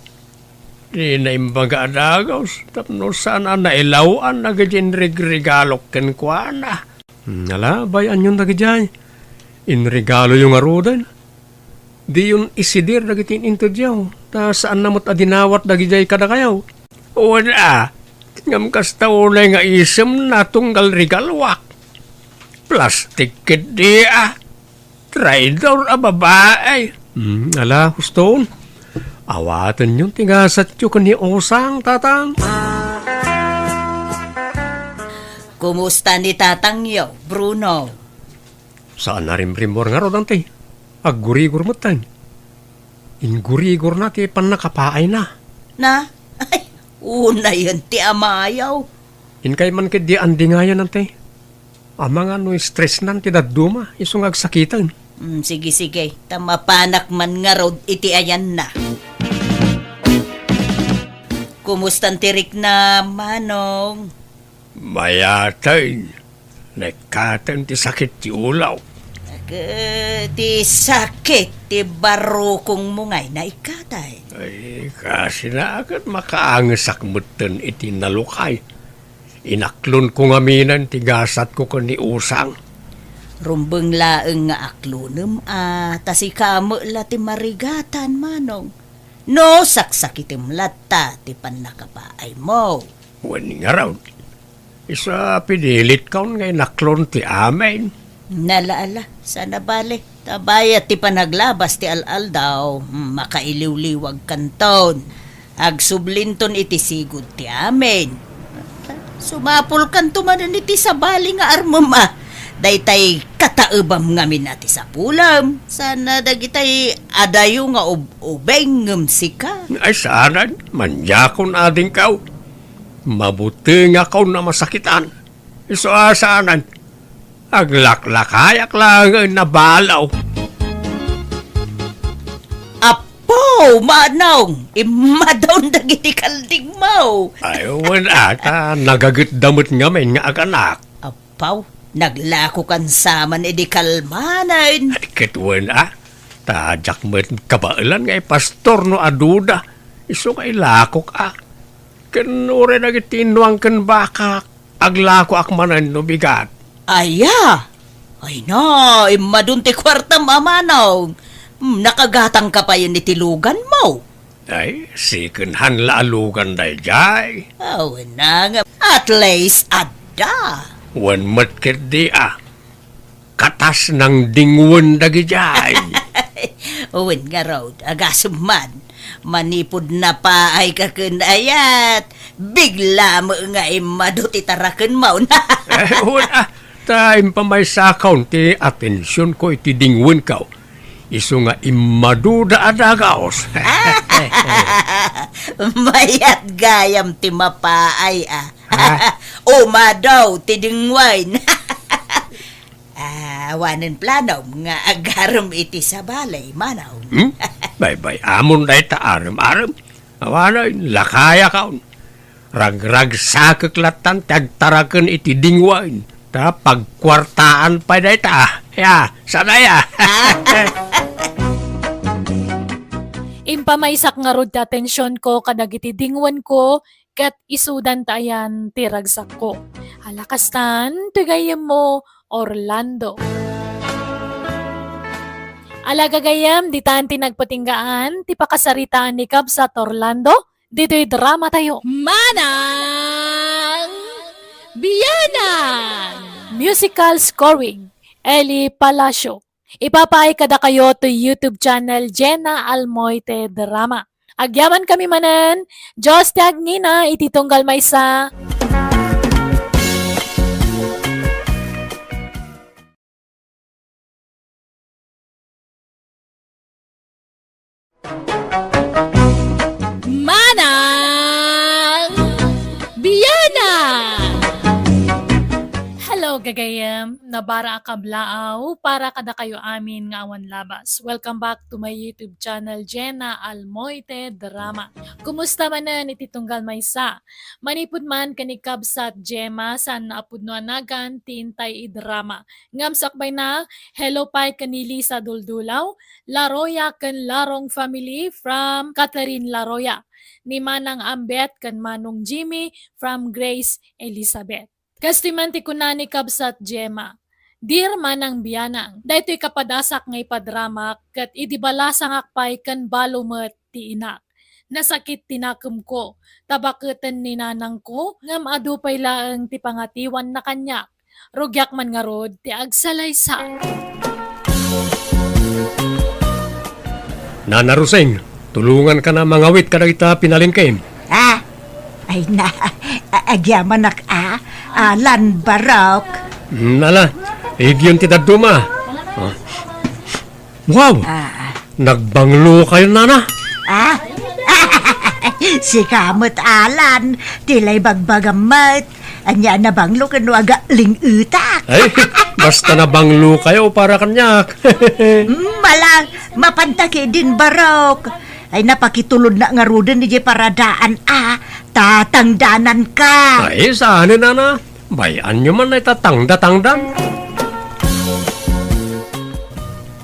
Dina imbaga a dagus tapno saan a nailaw-an dagiti inregregalok kenkuana. Hmm, ala, bay-anyon dagidiay. Inregaloyo ngaruden. Diyon isidir dagiti in-intedyo, ta saanna met a dinawat dagidiay kadakayo. Wen a, ngem kasta unay nga isemna tunggal regaloak. Plastik ketdi a. Traidor a babai. Hmm, ala, huston. Awatenyon ti gasatyo ken ni Usang, Tatang. Kumusta ni tatangyo, Bruno? Saan a rimrimmuar ngarud, Auntie. Aggurigor metten. Inggurigorna ti pannakapaayna. Na? Ay, unayen ti amayo. Inkay man ketdi andingayen, Auntie. Amangan no stressnan ti dadduma, isu nga agsakiten. Mm, sige, sige. Ta mapanak man ngarud iti ayanna. Kumustan ti riknam, Manong? Mayaten. Naikkaten ti sakit ti ulaw. Ket ti sakit ti barrukongmo ngay naikkaten. Ay, kasina ket makaangesak metten iti nalukay. Inaklonko ngaminen ti gasatko ken ni Usang. Rumbeng laeng nga aklonem a, ta sika met la ti marigatan, Manong. No saksakitem latta ti pannakapaaymo. Wen ngarud, isu a pinilitkon nga inaklon ti amin. Nala, ala, saan a bale. Ta bayat ti panaglabas ti al-aldaw, makailiwliwagkanton. Agsublinton iti sigud ti amin. Sumapulkanto manen iti sabali nga armem a. Daytay kataebam ngamin a ti sapulem. Saan a dagitay adayo nga ub-, ubeng ngem sika. Ay, saanen, maniakon adingkaw. Mabutengakon a masakitan. Isu a saanen, aglaklakayak laeng a balaw. Apo, Manong, immadon dagiti kaldingmo. Ay, wen a, ta nagagetda met ngamin nga aganak. Apo, naglakokan sa man idi kalmanen. Ay, ket wen a, ta diak met kabaelan nga ipastor no aduda. Isu nga ilakok a. Ken uray dagiti innuang ken bakak, aglakoak manen no bigat. Aya! Ay na, immadon ti kuartam a, Manong. Hmm, nakagatangka payen iti luganmo. Ay, second hand la a lugan daydiay. Aw, na nga, at least adda. Wen met ketdi a. Katas nang dingwen dagidiay. Wen ngarud, agasem man, manipud napaayka ken ayat, bigla met nga immadu ti tarakenmo. Eh, wen a, ta impamaysakon ti atensionko iti dingwenko. Isu nga immaduda a dagaos. Mayat gayam ti mapaay a. Ha? Umadaw ti dingwen. Ah, awanen planom nga agarem iti sabali, Manong. Hmm? Baybay-amon dayta arem-arem. Awanen, lakayakon. Ragragsakek lattan ti agtaraken iti dingwen. Ta pagkuartaan pay dayta. Ya, sana ya. Impamaysak ngarud ti atensionko kadagiti dingwenko ket isudan ta ayan ti ragsakko. Ala kastan, ti gayyemmo, Orlando. Ala gagayyem, ditan ti nagpatinggaan ti pakasaritaan ni Kabsat Orlando, ditoy drama tayo. Manang Bianang! Musical scoring, Eli Palacio. Ipapaay kadakayo to YouTube channel Jenna Almoite Drama. Agyaman kami manen, Dios ti agngina iti tunggal maysa. Manang Bianang! Hello, gagayem! Nabara a kablaaw para kadakayo amin nga awan labas. Welcome back to my YouTube channel, Jenna Almoite Drama. Kumusta manen iti tunggal maysa? Manipud man ken ni Kabsat Gemma, saan a pudno a nagan ti intay idrama. Ngem sakbayna, hello pay ken ni Lisa Duldulaw, Laroya ken Larong family from Catherine Laroya, ni Manang Ambet ken Manong Jimmy from Grace Elizabeth. Kastoy man ti kuna ni Kabsat Gemma, "Dear Manang Bianang, daytoy kapadasak nga ipadramak ket idi balasangak pay ken balo met ti inak. Nasakit ti nakemko, ta baketen ni nanangko, ngem adu pay laeng ti pangatiwanna kaniak. Rugiak man ngarud ti agsalaysa." Nana Rosing, tulonganka a mangawit kadagita pinalengkem. Ah, ay na, a-, agyamanak a, Alan Barok. Mm, ala, igyon ti dadduma. Ah. Wow! Ah. Nagbanglo kayo, nana? Ah? Sika met, Alan, ti la ibagbagam met. Ania a nabanglo ken no agling-etak? Ay, basta nabanglo kayo para kaniak. Mm, ala, mapanta ketdin, Barok. Ay, napakitulodna ngaruden idiay paradaan a tatangdananka. Ay, saan, nana? Bay-anyo man ay tatangda-tangdan.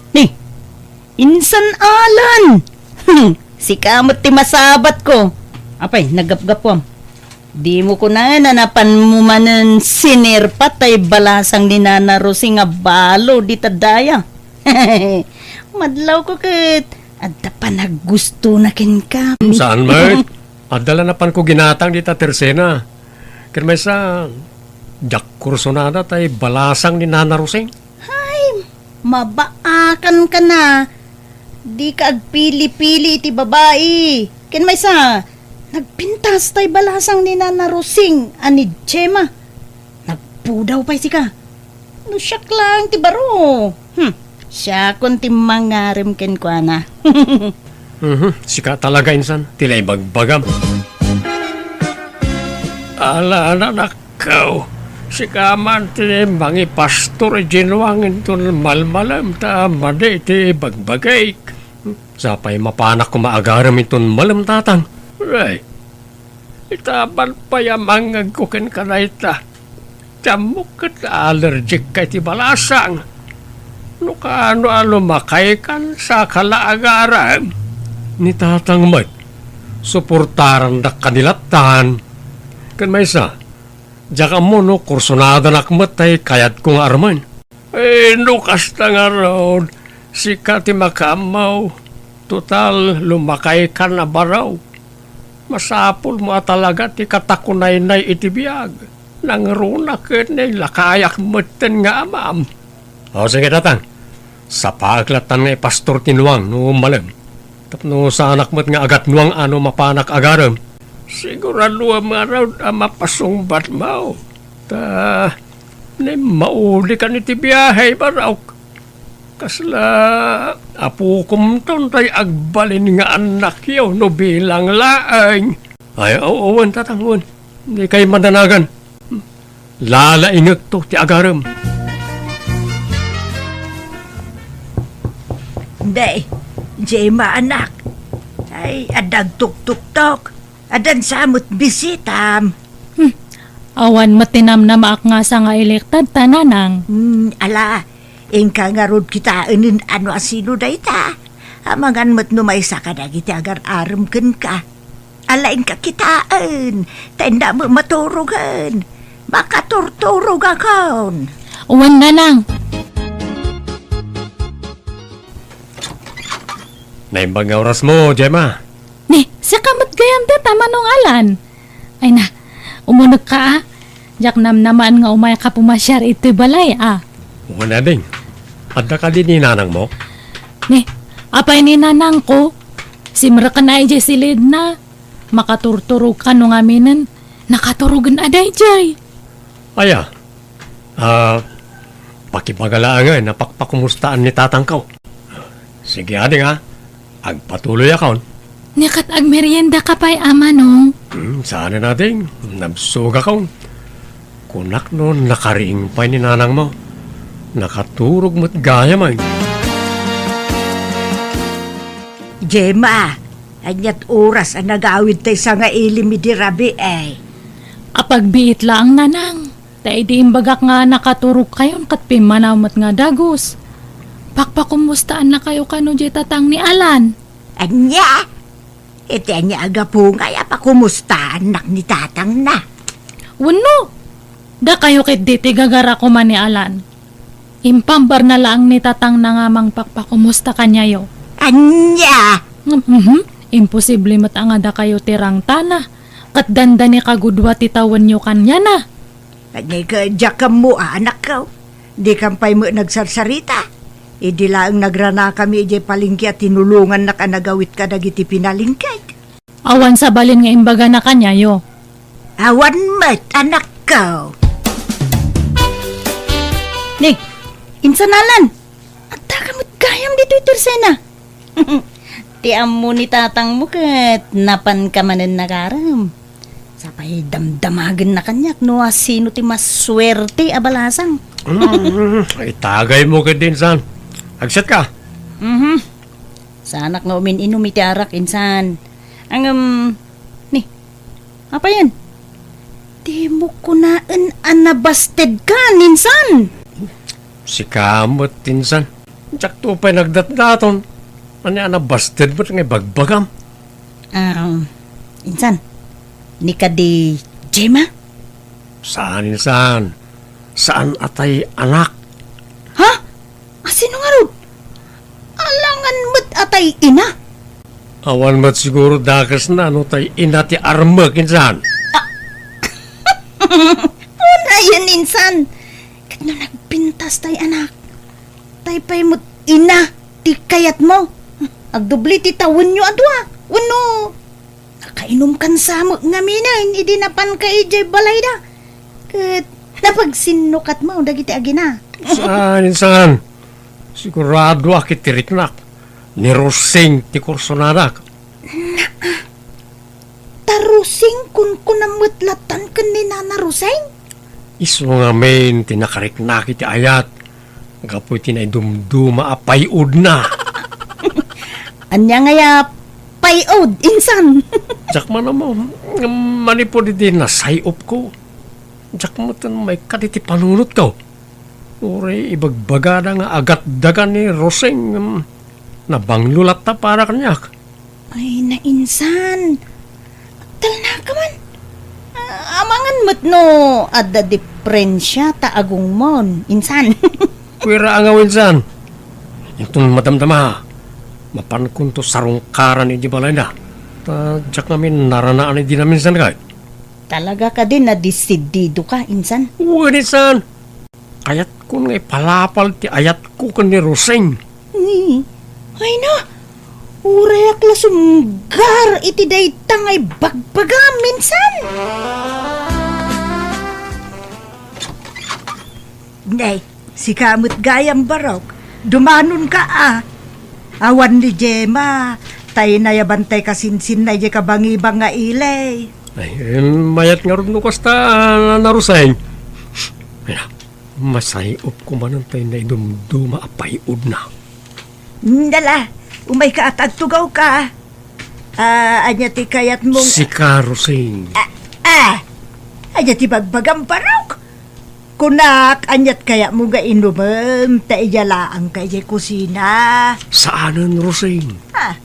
Ni, insan Alan! Sika met ti masabatko. Apay, naggapgapuam. Dimo kunaen a napanmo manen sinerpat tay balasang ni Nana Rosing a balo dita daya. Madlawko ket adda panaggustona kenka. Saan met? Adda la napanko ginatang dita tersena. Ken maysa, diak kursunada tay balasang ni Nana Rosing. Hay, mabaakanka na. Dika agpili-pili iti babai. Ken maysa, nagpintas tay balasang ni Nana Rosing a ni Gemma. Nagpudaw pay sika. No siak laeng ti baro. Hmm, siakon ti mangarem kenkuana. Mhm, sika talaga, insan, ti la ibagbagam. Ala, anakko, sika man ti mangipastor idiay nuang inton malmalem ta madi ti ibagbagik. Sapay mapanak koma agarem inton malem, tatang. Ay, itaban pay a mangngegko kenka dayta. Ti ammok ket allergic ka iti balasang. No kaano a lumakaykan, saka la agarem. Ni tatang met, suportarandak kadi lattan. Ken maysa, diak ammo no kursunadanak met tay kayatko nga armen. Eh, no kasta ngarud, sika ti makaammo. Total, lumakaykan a baro. Masapulmo a talaga ti katakunaynay iti biag. Nangruna ket nailakayak metten nga amam. O, sige, tatang. Sapaek lattan nga ipastor ti nuang no malem. Tapno saanak met nga agatnuang a no mapanak agarem. Siguraduem ngarud a mapasungbatmo. Ta, naimmauli kan iti biahe, Barok. Kasla apokomton tay agbalin nga annakyo no bilang laeng. Ay, o-, wen, tatang, wen. Dikay madanagan. Lalaingekto ti agarem. Day, Gemma, anak. Ay, adda agtuktuktok. Addan sa met bisitam. Hmm. Awan met ti namnamaak nga sangailektad ta, nanang. Hmm, ala, inka ngarud kitaen no asino dayta. Amangan met no maysa kadagiti agar-arem kenka. Ala, inka kitaen, ta innak met maturogen. Makaturturogakon. Wen, nanang. Naimbag nga orasmo, Gemma. Ni, sika met Gayam dayta, Manong Alan. Ay na, umunekka a. Diak namnamaen nga umayka pumasiar itoy balay a. Wen, ading. Adda kadi ni nanangmo? Ni, apay ni nanangko? Simreken a idiay silidna. Makaturturogka no ngaminen. Nakaturogen a daydiay. Aya, ah, pakibaga laengen a pakpakumustaan ni tatangko. Sige, ading a. Agpatuloyakon. Ni ket agmeriendaka pay a, Manong? Hmm, saanen, ading. Nabsogakon. Kunak no nakariing pay ni nanangmo. Nakaturog met gayam a. Gemma, aniat oras a nagawid tay sangaili idi rabii? Apagbiit laeng, Nanang. Ta idi imbagak nga nakaturogkayon ket pimmanaw met nga dagus, pakpakumustaannakayo kano diay tatang ni Alan. Ania? Iti ania a gapu ngay a pakumustaannak ni tatangna? Wenno, dakayo ketdi ti gagara koma ni Alan. Impambarna laeng ni tatangna nga mangpakpakumusta kaniayo. Ania? Mhm. Imposible met a nga dakayo ti rangtana, ket dandani kagudua ti tawenyo kaniana. Ket diak ammo a, anakko. Dikam pay met nagsarsarita. Idi laeng nagranakami idiay palengke a tinulongannak a nagawid kadagiti pinalengkek. Awan sabalin nga imbagana kaniayo. Awan met, anakko. Ni, insan Alan, addaka met gayam ditoy tersena. Ti ammo ni tatangmo ket napanka manen nagaram. Sapay damdamagenna kaniak no asino ti masuerte a balasang. Mm, itagaymo ketdi, insan. Agsetka? Mhm. Saanak nga umin-inum iti arak, insan. Ngem, ni, apayen? Dimo kunaen a nabastedkan, insan. Sika met, insan. Diakto pay nagdatdaton. Ania a nabasted met nga ibagbagam? Ah, insan, ni kadi Gemma? Saan, insan. Saan a tay anak. Ha? Asino ngarud? Alangan met a tay ina? Awan met siguro dakesna no tay ina ti armek, insan. Unayen, insan. Ket no nagpintas tay anak, tay pay met ina ti kayatmo? Agdubli ti tawenyo a dua. Wenno, nakainumkan sa met ngaminen idi napanka idiay balayda. Ket napagsinnukatmo dagiti agina. Saan, insan. Siguradoak iti riknak. Ni Rosing ti kursonadak. Ta Rosing, kunkunam met lattan ken ni Nana Rosing? Isu ngamin ti nakariknak iti ayat gapu iti naidumduma a pay-odna. Ania ngay a pay-od, insan? Diak man ammo, manipud iti nasay-opko. Diak metten maikkat iti panunotko. Uray ibagbagada nga agatdagan ni Rosing, em, nabanglo latta para kaniak. Ay, nainsan. Agtalnaka man. Ah, amangan met no adda diferensia ta agongmon, insan. Kuira a ngaw, insan. Inton madamdama, mapankonto sarungkaran iti balayda. Ta diak ngamin naranaan idi naminsan kay. Talaga kadi nadesididoka, insan? Wen, insan. Kayatkon nga ipalapal ti ayatko ken ni Rosing. Ni, ay na, urayak la sumgar iti dayta nga ibagbagam, insan. Nay, sika met gayam, Barok. Dumanonka a. Awan ni Gemma, tay nayaban tay kasinsinna idiay kabangibang nga ili. Ay, em, mayat ngarud no kasta, Nana Rosing. Ay, masay-opko manen tay naidumduma a pay-odna. Dala, umayka a ta agtugawka. Ah, ania ti kayatmo nga Sika, Rosing. Ah, ah, ania ti bagbagam, Barok? Kunak, aniat kayatmo nga inumem ta idiay laangka idiay kusina? Saanen, Rosing. Ah.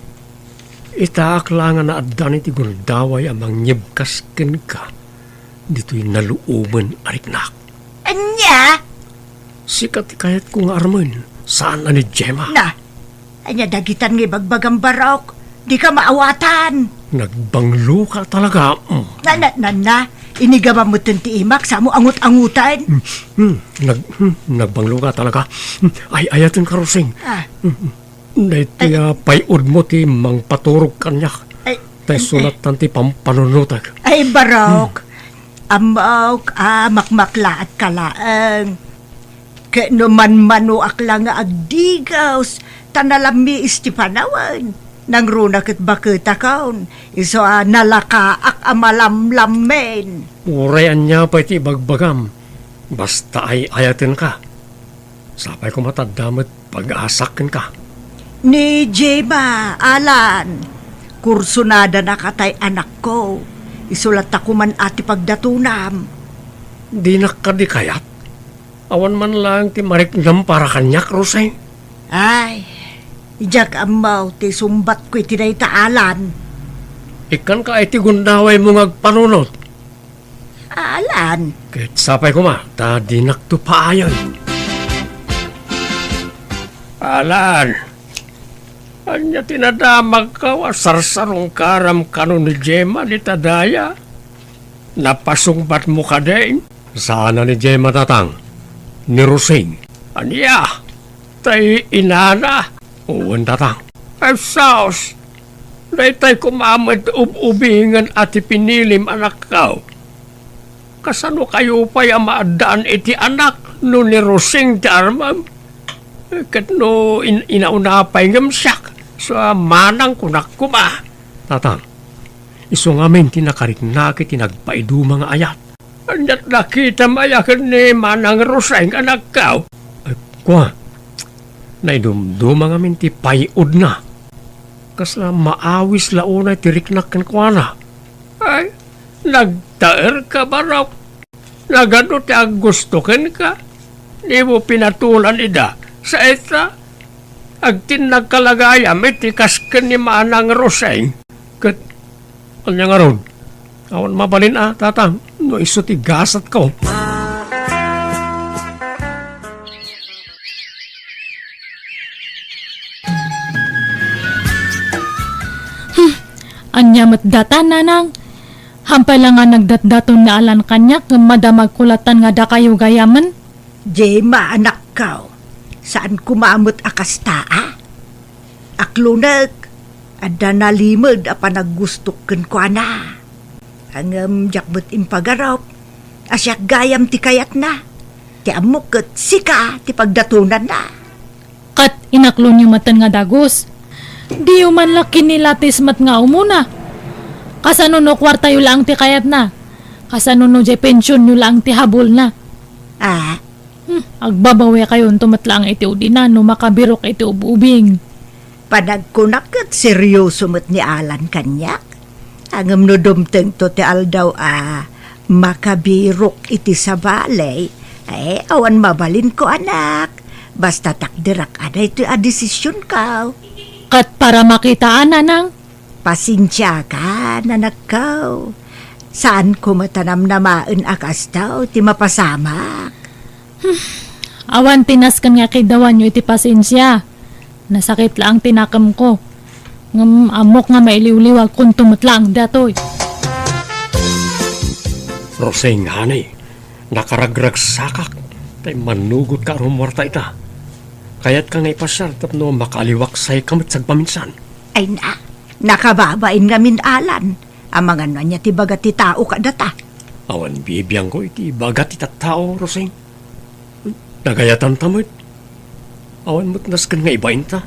Itaak la nga naaddan iti gundaway a mangyebkas kenka ditoy naluomen a riknak. Ania? Sika ti kayatko nga armen, saan a ni Gemma. Na, ania dagitan nga ibagbagam, Barok? Dika maawatan. Nagbangloka talaga. Mm. Na, na, na, na. Inigamam metten ti imak, samo angut-angutan. Mm, mm, nag-, mm, nagbangloka talaga. Mm, ay, ayatenka, Rosing. Ah. Mm, mm. Daytoy, Ay. ah, pay-udmo ti mangpaturog kaniak. Ay. Ta isu lattan ti pampanunotek. Ay, barok. Mm. Ammok a makmaklaatka laeng. Ket no manmanoak la nga agdigaws, ta nalammiis ti panawen, nangruna ket baketakon, isu a nalakaak a malamlammen. Uray ania pay ti ibagbagam, basta ay-ayatenka. Sapay koma ta adda met pag-asak kenka. Ni Gemma, Alan, kursunadana katay anakko. Isu latta koman a ti pagdatonam. Dinak kadi kayat? Awan man laeng ti mariknam para kaniak, Rosing. Ay, diak ammo ti sumbatko iti dayta, Alan. Ikkanka iti gundawaymo nga agpanunot. Alan. Ket sapay koma, ta dinakto paayen. Alan, ania ti nadamagko a sarsarungkaram kano ni Gemma dita daya? Napasungbatmo kadi? Saan a ni Gemma, tatang. Ni Rosing. Ania? Tay inana? Wen, tatang. Ay, sus! Daytay koma met ub-ubingen a ti pinilim, anakko. Kasano kayo pay a maaddaan iti anak no ni Rosing ti armem? Ket no in-, inauna pay ngem siak, sa manang kunak koma. Tatang, isu ngamin ti nakariknak iti nagpaiduma nga ayat. Ania't nakitam aya ken ni Manang Roseng, anakko? Ay, kua, naidumduma ngamin ti pay-udna. Kasla maawis la unay ti riknak kenkuana. Ay, nagtaerka, barok. Nagadu ti aggusto kenka? Dimo pinatulan ida. Sa ita, agtinnagka la gayam iti kas ken ni Manang Roseng. Ket ania ngarud? Awan mabalin a, tatang, no isu ti gasatko. Hmm, ania met data, nanang? Hampay la nga nagdatdaton ni Alan kaniak, ngem madamagko lattan nga dakayo gayamen. Gemma, anakko, saan koma met a kasta, a? Aklonek, adda nalimed a panaggustok kenkuana. Ngem diak met impagarup a siak gayam ti kayatna. Ti ammok ket sika ti pagdatonanna. Ket inaklonyo metten nga dagus. Diyo man la kinilatis met nga umuna. Kasano no kuartayo laeng ti kayatna? Kasano no diay pensionyo laeng ti habulna? Ah, Hmm, agbabawekayonto met laeng iti udina no makabirok iti ub-ubing. Panagkunak ket serioso met ni Alan kaniak. Ngem no dumtengto ti aldaw a makabirok iti sabali, eh, awan mabalinko, anak. Basta takderak a daytoy a desisionko. Ket para makitaan, nanang? Pasensiakan, anakko. Saanko met a namnamaen a kasta ti mapasamak. Hmm. Awan ti nasken nga kidawanyo iti pasensia. Nasakit laeng ti nakemko. Ngem ammok nga mailiwliwagkonto met laeng datoy. Roseng, honey, nakaragragsakak ta immannugotka a rumuarta ita. Kayatka nga ipasiar tapno makaaliwaksayka met sagpaminsan. Ay na, nakababain ngamin, Alan. Amangan no ania ti ibaga ti tao kadata. Awan bibiangko iti ibaga ti tattao, Roseng. Nagayatanta met. Awan met nasken nga ibainta.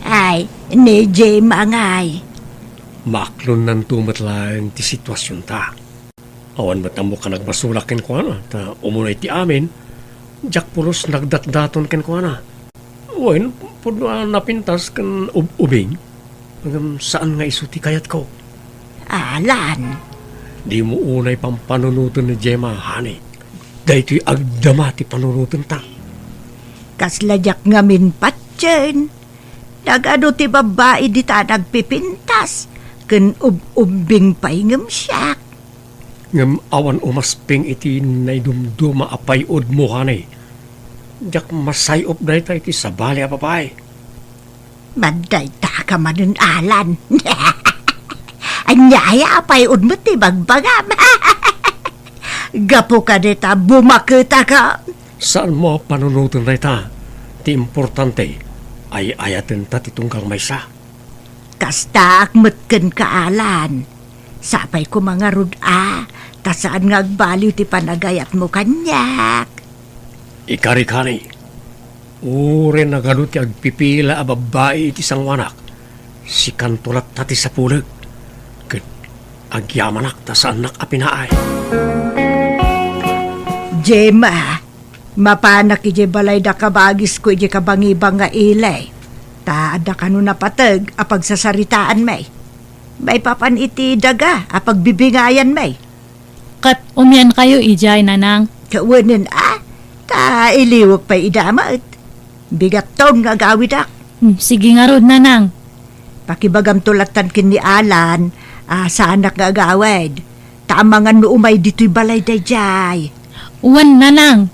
Ay, ni Gemma ngay. Maaklonnanto met laeng ti situasionta. Awan met ammok a nagbasolak kenkuana, ta umuna iti amin, diak pulos nagdatdaton kenkuana. Wen, pudno a napintas ken ub-ubing, ngem saan nga isu ti kayatko. Alan. Dimo unay pampanunoten ni Gemma, honey. Daytoy agdama ti panunotenta. Kasla diak ngamin patien. Nagadu ti babbai dita nagpipintas, ken ub-ubbing pay ngem siak. Ngem awan umasping iti naidumduma a pay-udmo, honey. Diak masay-op dayta iti sabali a babai. Mandayta ka manen, Alan. Ania aya pay unmet ti bagbagam? Gapu kadita, bumaketaka. Saanmo a panunoten dayta. Ti importante, ay-ayatenta ti tunggal maysa. Kastaak met kenka, Alan. Sapay koma ngarud a, ta saan nga agbaliw ti panagayatmo kaniak. Ikarikani, uray nagadu ti agpipila a babbai iti sangoanak, sikanto latta ti sapulek, ket agyamanak ta saannak a pinaay. Gemma, mapanak idiay balayda kabagisko idiay kabangibang nga ili. Ta adda kano napateg a pagsasaritaanmi. Maipapan iti daga a pagbibingayanmi. Ket umiankayo idiay, Nanang? Kawanen a, ta iliwek pay ida met. Bigatton nga agawidak. Hmm, sige ngarud, Nanang. Pakibagamto lattan ken ni Alan a saanak nga agawid. Ta amangan no umay ditoy balay daydiay. Wen, Nanang.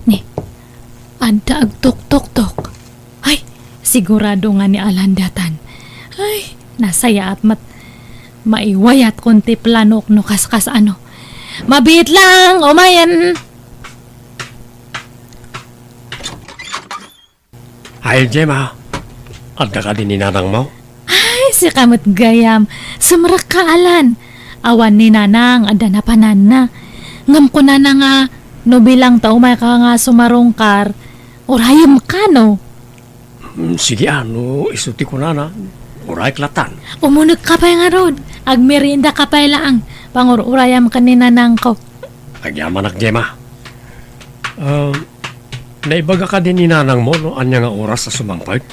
Ni, adda agtuktoktok. Ay, sigurado nga ni Alan daytan. Ay, nasayaat met. Maiwayatkon ti planok no kaskas ano. Mabiit lang, umayen. Ay, Gemma, adda kadi ni nanangmo? Ay, sika met gayam. Sumrekka, Alan. Awan ni Nanang, adda napananna. Ngem kunana nga, no bilang ta umayka nga sumarungkar, urayemka, no? Mm, sige, a, no isu ti kunana, urayek lattan. Umunegka pay ngarud. Agmeriendaka pay laeng. Pangur-urayam ken ni nanangko. Agyamanak, Gemma. Ah, naibaga kadi ni nanangmo no ania nga oras a sumangpet?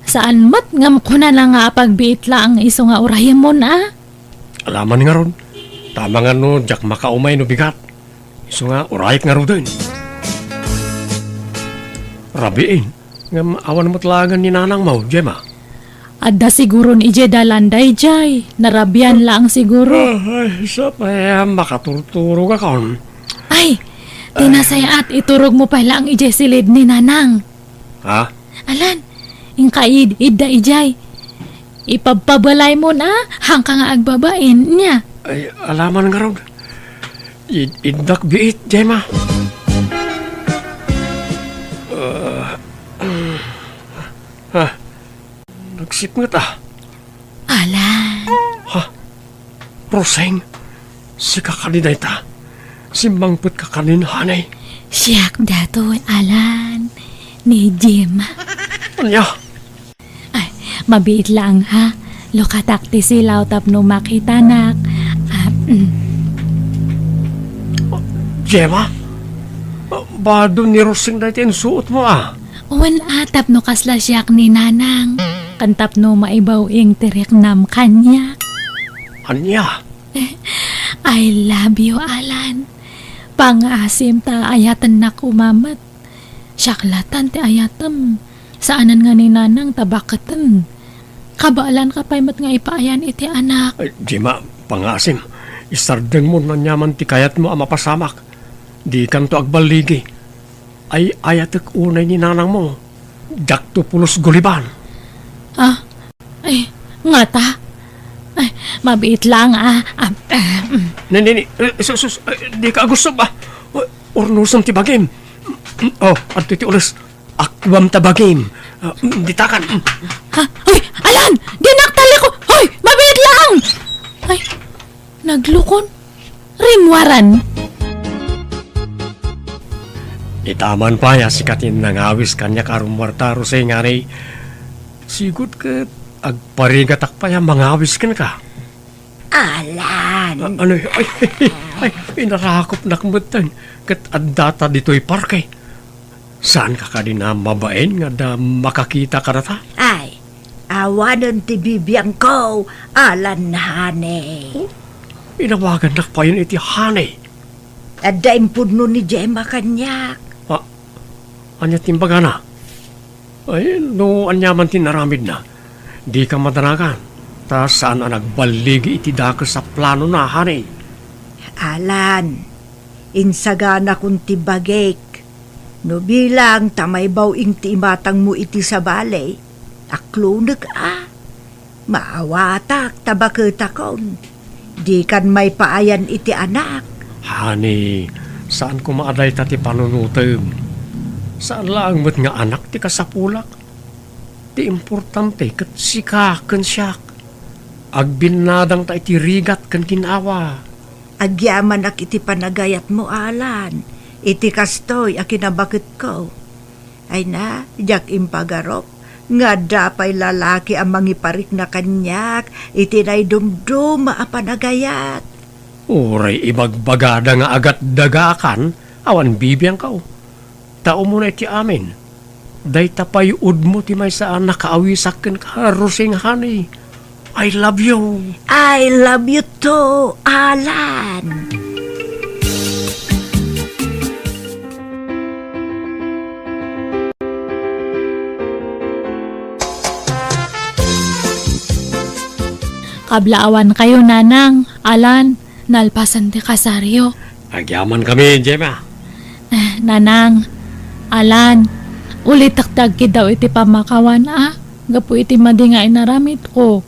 Saan met ngem kunana nga apagbiit laeng isu nga urayemon a? Alaman ngarud. Ta amangan no diak makaumay no bigat. Isu nga urayek ngaruden. Rabiin. Ngem awan met laengen ni nanangmo, Gemma. Adda siguron idiay dalan daydiay. Narabian laeng siguro. Ah, ay, sapay a makaturturogakon. Ay, ti nasayaat, iturogmo pay laeng idiay silid ni Nanang. Ha? Alan, inka id-, idda idiay. Ipabpabalaymon a, haanka nga agbabain, nia? Ay, alaman ngarud. Id-, iddak biit, Gemma. Ah, ah, nagsipnget a. Alan. Ha? Roseng, sika kadi dayta? Simmangpetka kanin, honey? Siak daytoy, Alan. Ni Gemma. Ania? Ay, mabiit laeng, ha? Lukatak ti silaw tapno makitanak. Ah, mm. Gemma? Bado ni Roseng dayta insuotmo, a? Wen a, tapno kasla siak ni Nanang. Ken tapno maibaw-ing ti riknam kaniak. Ania? I love you, Alan. Pangaasim ta ayatennak koma met. Siak lattan ti ayatem. Saanen nga ni Nanang ta baketen. Kabaelanka pay met nga ipaayan iti anak. Ay, Gemma, pangaasim. Isardengmo no aniaman ti kayatmo a mapasamak. Dikanto agballigi. Ay-ayatek unay ni nanangmo. Diakto pulos guliban. Ah, ay, ngata? Ay, mabiit laeng, a. Ah, ah, mm. Ni, ni, ni, eh, sus, sus, eh, dika agussob, a. Urnosem ti bagim. Oh, adtoy ti ules. Akuam ta bagim. Ah, mm, ditakan. Mm. Ha? Hoy, Alan! Dinak taliko! Hoy, mabiit laeng! Ay, naglukon. Rimmuaran. Itaman pay a sika ti nangawis kaniak a rummuarta, Roseng, honey. Sigud ket agparigatak pay a mangawis kenka. Alan. A-, ano, ay, ay, ay, inarakopnak metten ket addata ditoy parke. Saanka kadi a mabain nga adda makakita kadata? Ay, awanen ti bibiangko, Alan honey. Oh, inawagannak payen iti honey. Adda impudno ni Gemma kaniak. Ah, ania ti imbagana? Ay, no aniaman ti inaramidna, dika madanagan, ta saan a nagballigi iti dakes a planona, honey. Alan, insaganakon ti bagik. No bilang ta maibaw-ing ti imatangmo iti sabali, Aklonek a. Maawatak ta baketakon. Dikan maipaayan iti anak. Honey, saan koma a dayta ti panunotem. Saan laeng met nga anak ti kasapulak. Ti importante ket sika ken siak. Agbinnadangta iti rigat ken ginawa. Agyamanak iti panagayatmo, Alan, iti kastoy a kinabaketko. Ay na, diak impagarup nga adda pay lalaki a mangiparikna kaniak iti naidumduma a panagayat. Uray ibagbagada nga agatdagakan, awan bibiangko. Ta umuna iti amin, dayta pay udmo ti maysa a nakaawisak kenka, Rosing honey. I love you. I love you too, Alan. Kablaawan kayo, Nanang, Alan, nalpasan ti kasaryo. Agyamankami, Gemma. Eh, Nanang, Alan, ulitek ti agkiddaw iti pammakawan, a, gapu iti madi nga inaramidko.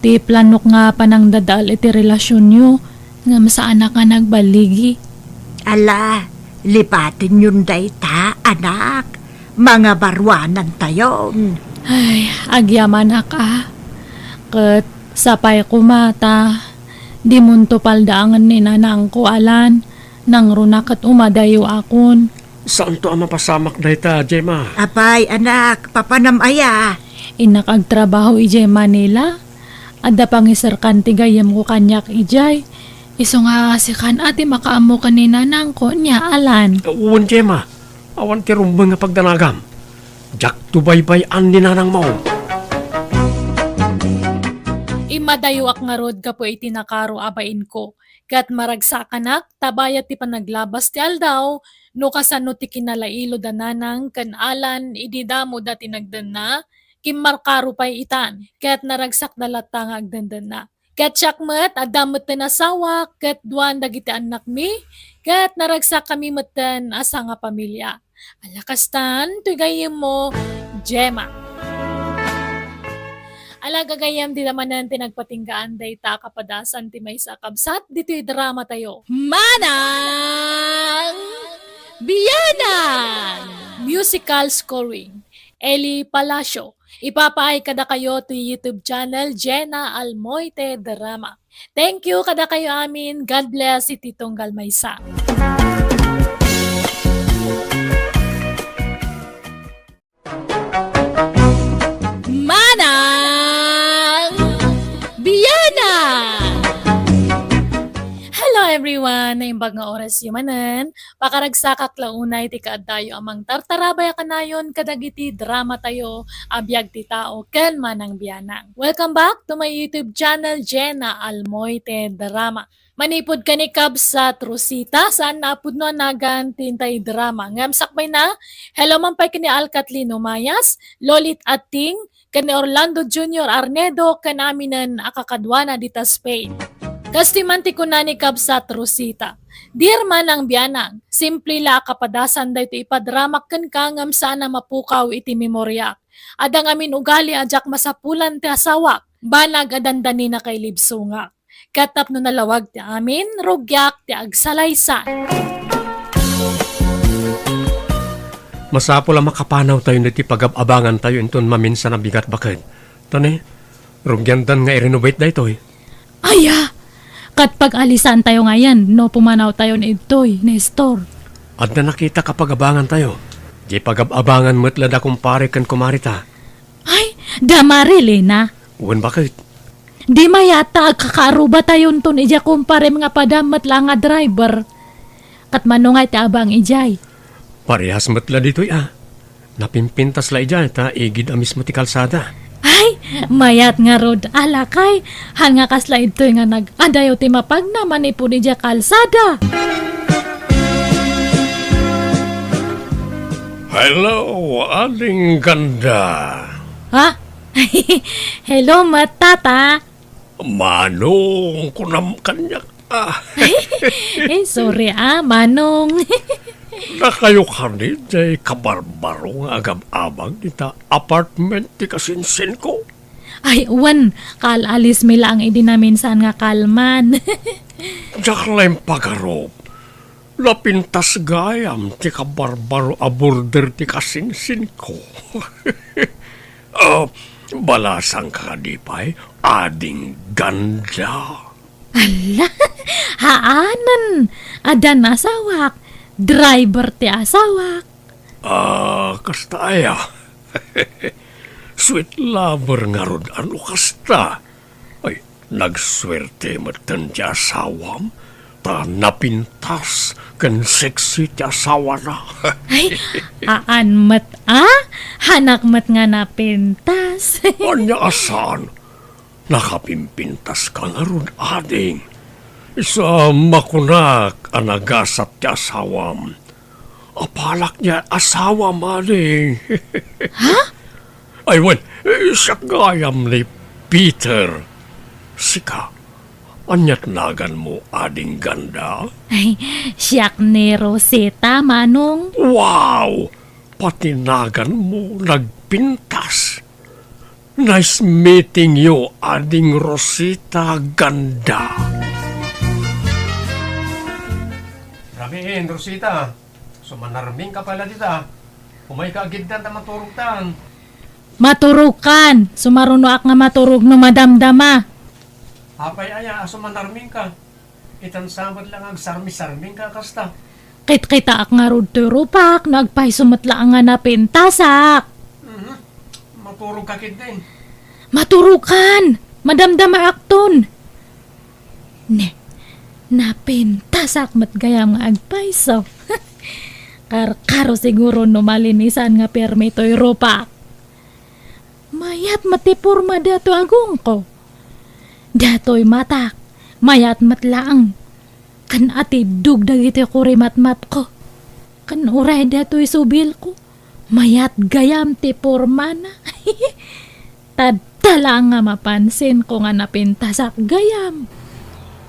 Ti planok nga panangdadael iti relasionyo, ngem saanak nga nagballigi. Ala, lipatenyon dayta, anak. Mangabaruanantayon. Ay, agyamanak a. Ket sapay koma ta dimonto paldaangen ni nanangko, Alan. Nangruna ket umadayakon. Saanto a mapasamak dayta, Gemma. Apay, anak, papanam aya? Innak agtrabaho idiay Manila. Adda pangiserkan ti gayyemko kaniak idiay. Isu nga sikan a ti makaammo ken ni nanangko, nia, Alan. Wen, Gemma. Awan ti rumbeng nga pagdanagam. Diakto baybay-an ni nanangmo. Immadayoak ngarud gapu iti nakaro a bainko, ket maragsakanak ta bayat ti panaglabas ti aldaw, no kasano ti kinalailod a nanang ken Alan idi damoda ti nagdenna, kimmarkaro pay itan, ket naragsakda latta nga agdendenna. Ket siak met, adda metten asawak, ket duan dagiti annakmi, ket naragsakami metten a sangapamilia. Ala kastan, toy gayyemmo, Gemma. Ala gagayyem, dida manen ti nagpatinggaan dayta a kapadasan ti maysa a kabsat ditoy dramatayo. Manang Bianang! Musical scoring, Eli Palacio. Ipapaay kadakayo ti YouTube channel, Jenna Almoite Drama. Thank you kadakayo amin. God bless iti tunggal maysa. Manang Bianang! Hello everyone! Naimbag nga orasyo manen. Pakaragsakak la unay ti kaaddayo a mangtartarabay a kanayon kadagiti dramatayo a Biag ti Tao ken Manang Bianang. Welcome back to my YouTube channel, Jenna Almoite Drama. Manipud ken ni Kabsat Rosita, saan a pudno a nagan ti intay drama. Ngem sakbayna, hello man pay ken ni Alkat Lino Mayas, Lolit Ating, ken ni Orlando Junior Arnedo ken aminen a kakaduana dita Spain. Kastoy man ti kuna ni Kabsat Rosita, "Dear Manang Bianang, simple la a kapadasan daytoy ipadramak kenka ngem saan a mapukaw iti memoriak. Adda ngamin ugali a diak masapulan ti asawak, banag a dandani nakailibsongak. Ket tapno nalawag ti amin, rugiak ti agsalaysan." Masapul a makapanawtayo iti pagab-abangantayo inton maminsan a bigat baket. Ta ne, rugiandan nga i-renovate daytoy. Aya! Ket pag-alisantayo ngayen no pumanawtayon idtoy, Nestor. Adda nakitak a pagabangantayo. Di pagab-abangan met la da kumpare ken kumarita. Ay, da Marilena. Wen baket. Di mayat ta agkakaarubatayonton idiay kumparem nga padam met la nga driver. Ket mano nga iti abang idiay? Parehas met la ditoy a. Napimpintas la idiay ta igid a mismo ti kalsada. Ay, mayat ngarud a lakay. Han nga kasla idtoy nga nag-adayo ti mapagna manipud idiay kalsada. Hello, Aling Ganda. Ha? Hello, met, Tata. Manong, kunam kaniak. Ah. Eh, sorry, ah, Manong. Dakayo kadi diay kabarbaro nga agab-abag dita apartment ti kasinsinko? Ay, wen, kaal-alismi laeng idi naminsan nga kalman. Diak la impagarup. Napintas gayam ti kabarbaro a border ti kasinsinko. Ah, balasangka kadi pay, Ading Ganda? Alla, haanen, addan asawak, driver ti asawak. Ah, kasta aya. Sweet lover ngarud a no kasta. Ay, nagsuerte metten ti asawam, ta napintas ken sexy ti asawana. Ay, aan met a? Hanak met nga napintas. Ania a saan? Nakapimpintaska ngarud, ading. Isu a makunak a nagasat ti asawam. Apalak diay asawam, ading. Ha? Ay, wen, eh, siak gayam ni Peter. Sika, aniat naganmo, Ading Ganda? Ay, siak ni Rosita, Manong. Wow! Pati naganmo nagpintas. Nice meeting you, Ading Rosita Ganda. Rabiin, Rosita. Sumanarmingka pay la dita. Umayka a giddan ta maturogtan. Maturogkan. Sumarunoak nga maturog no madamdama. Apay aya a sumanarmingka? Itan sa met la nga agsarmisarmingka kasta. Kitkitaak ngarud toy rupak no agpayso met laeng nga napintasak. Mhm. Maturogka ketdin. Maturogkan. Madamdamaakton. Ne, napintasak met gayam nga agpayso. Karkaro siguro no malinisan nga permi toy rupak. Mayat met ti porma datoy agongko. Datoy matak, mayat met laeng. Ken atiddog dagiti kurimatmatko. Ken uray datoy subilko, mayat gayam ti pormana. Tadta laeng nga mapansinko nga napintasak gayam.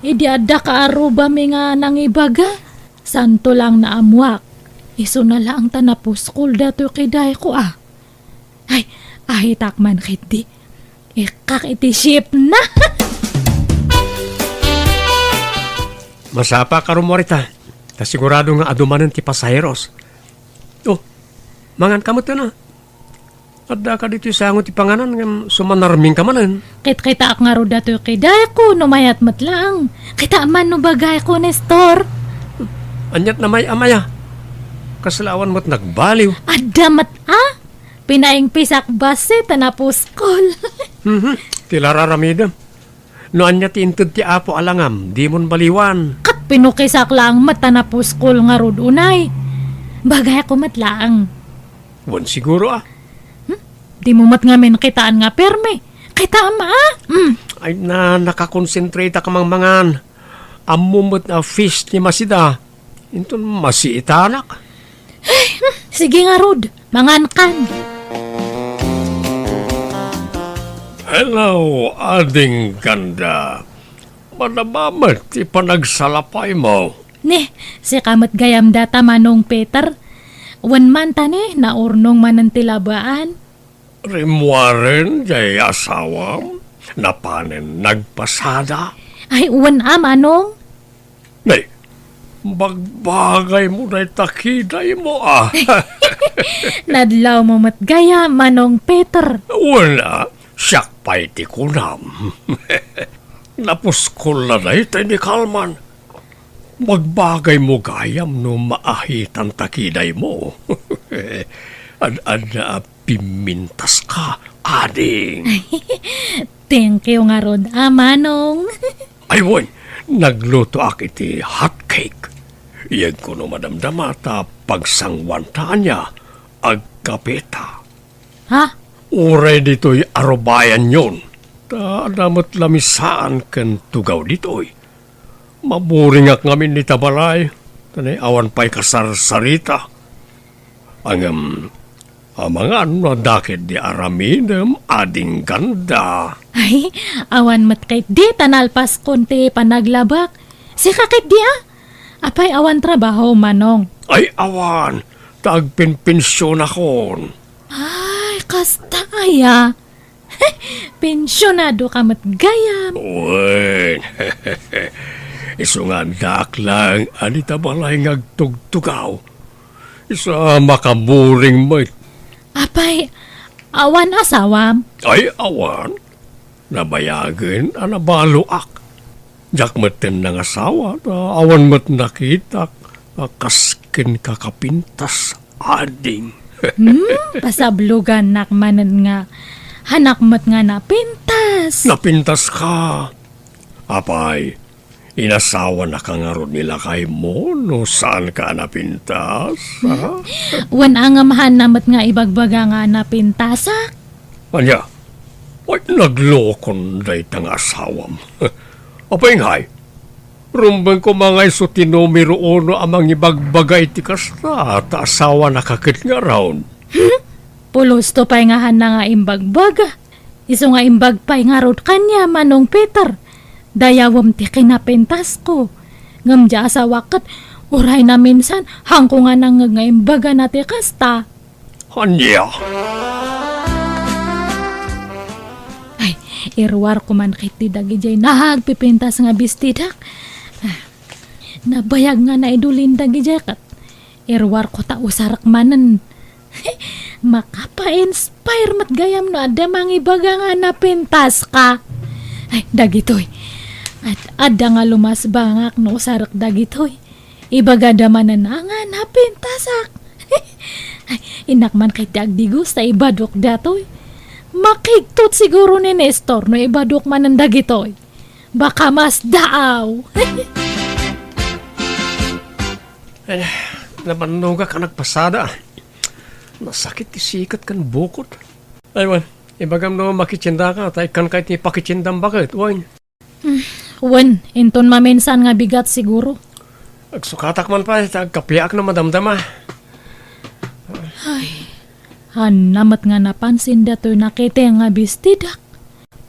Idi adda kaarrubami nga nangibaga, santo laeng naammoak. Isuna laeng ta napuskol datoy kidayko a. Ay, ahitak man ketdi. Ikkak iti shipna. Masapa ka rummuarita. Ta sigurado nga adu manen ti pasaheros. Oh, manganka met a. Addaka ditoy sango ti panganan ngem sumanarmingka manen. Kitkitaak ngarud datoy kidayko no mayat met laeng. Kitaem man no bagayko, Nestor. Aniat a mayat a maya? Kasla awan met nagbaliw. Adda met a? Pinaingpisak bassit ta napuskol. Mhm. Ti la ar-aramidem. No ania ti inted ti Apo a langam, dimon baliwan. Ket pinukisak laeng met ta napuskol ngarud unay. Bagayko met laeng. Wen siguro a. Hmm? Dimo met ngamin kitaan nga permi. Kitaem a? Hmm. Ay na, nakakonsentrate ka mangmangan. Ammom met a fish ti masida. Inton masiitanak. Ay, hmm, sige ngarud, mangankan. Hello, Ading Ganda. Madama met ti panagsalapaymo. Ne, sika met gayam data, Manong Peter. Wen man ta ne, naurnong manen ti labaan. Rimmuaren jay asawam, napanen nagpasada. Ay, wen a, Manong. Nay, bagbagaymo dayta kidaymo a. Nadlawmo met gayam, Manong Peter. Wen a, siak pay ti kunam. Napuskol la dayta ni kalman. Bagbagaymo gayam no maahitan ta kidaymo. Ad-adda a pimmintaska, ading. Thank you ngarud a, Manong. Ay, wen, naglutoak iti hot cake. Yegko no madamdama ta pagsanguanta ania, agkapeta. Ha? Uray ditoy arubayanyon. Ta adda met lamisaan ken tugaw ditoy. Maburingak ngamin ita balay, ta ne awan pay kasarsarita. Ngem, amangan no adda ketdi aramidem, Ading Ganda. Ay, awan met ketdi ta nalpaskon ti panaglabak. Sika ketdi a? Apay awan trabaho, Manong? Ay, awan, ta agpenpensionakon. Ay, kasta aya. Pensionado ka met gayam. Wen, isu nga addaak lang a dita balay nga agtugtugaw. Isu a makaburing met. Apay, awan asawam? Ay, awan. Nabayagen a nabaloak. Diak metten nangasawa, ta awan met nakitak a kas kenka kapintas, ading. Hmm, pasablogannak manen nga hanak met nga napintas. Napintaska. Apay, inasawanaka ngarud ni lakaymo no saanka a napintas, ha? Wen, ngem haanna met nga ibagbaga nga napintasak. Ania? Ay, naglokon dayta nga asawam. Apay ngay, rumbeng koma nga isu ti numero uno a mangibagbaga iti kasta, ta asawanaka ket ngarud. Hmm? Pulosto pay nga haanna nga imbagbaga. Isu nga imbag pay ngarud kaniak, Manong Peter. Dayawem ti kinapintasko. Ngem diay asawak ket uray naminsan, haanko nga nangngeg nga imbagana ti kasta. Ania? Ay, iruarko man ketdi dagidiay nagpipintas nga bestidak. Ah, nabayag nga naidulin dagidiay ket iruarko ta usarek manen. Makapa-inspire met gayam no adda mangibaga nga napintaska. Ay, dagitoy. Ad-, adda nga lumasbangak no usarek dagitoy. Ibagada manen a nga napintasak. Ay, innak man ketdi agdigos ta ibadok datoy. Makigtot siguro ni Nestor no ibadok manen dagitoy. Baka masdaaw. Ay, nabannogak a nagpasada. Nasakit ti sikat ken bukod. Ay, wen, ibagam no makitiendaka, ta ikkanka iti pakitiendam baket, wen. Hmm, wen, inton maminsan nga bigat siguro. Agsukatak man pay, ta agkapiak no madamdama. Ay, haanna met nga napansin datoy nakita nga bestidak.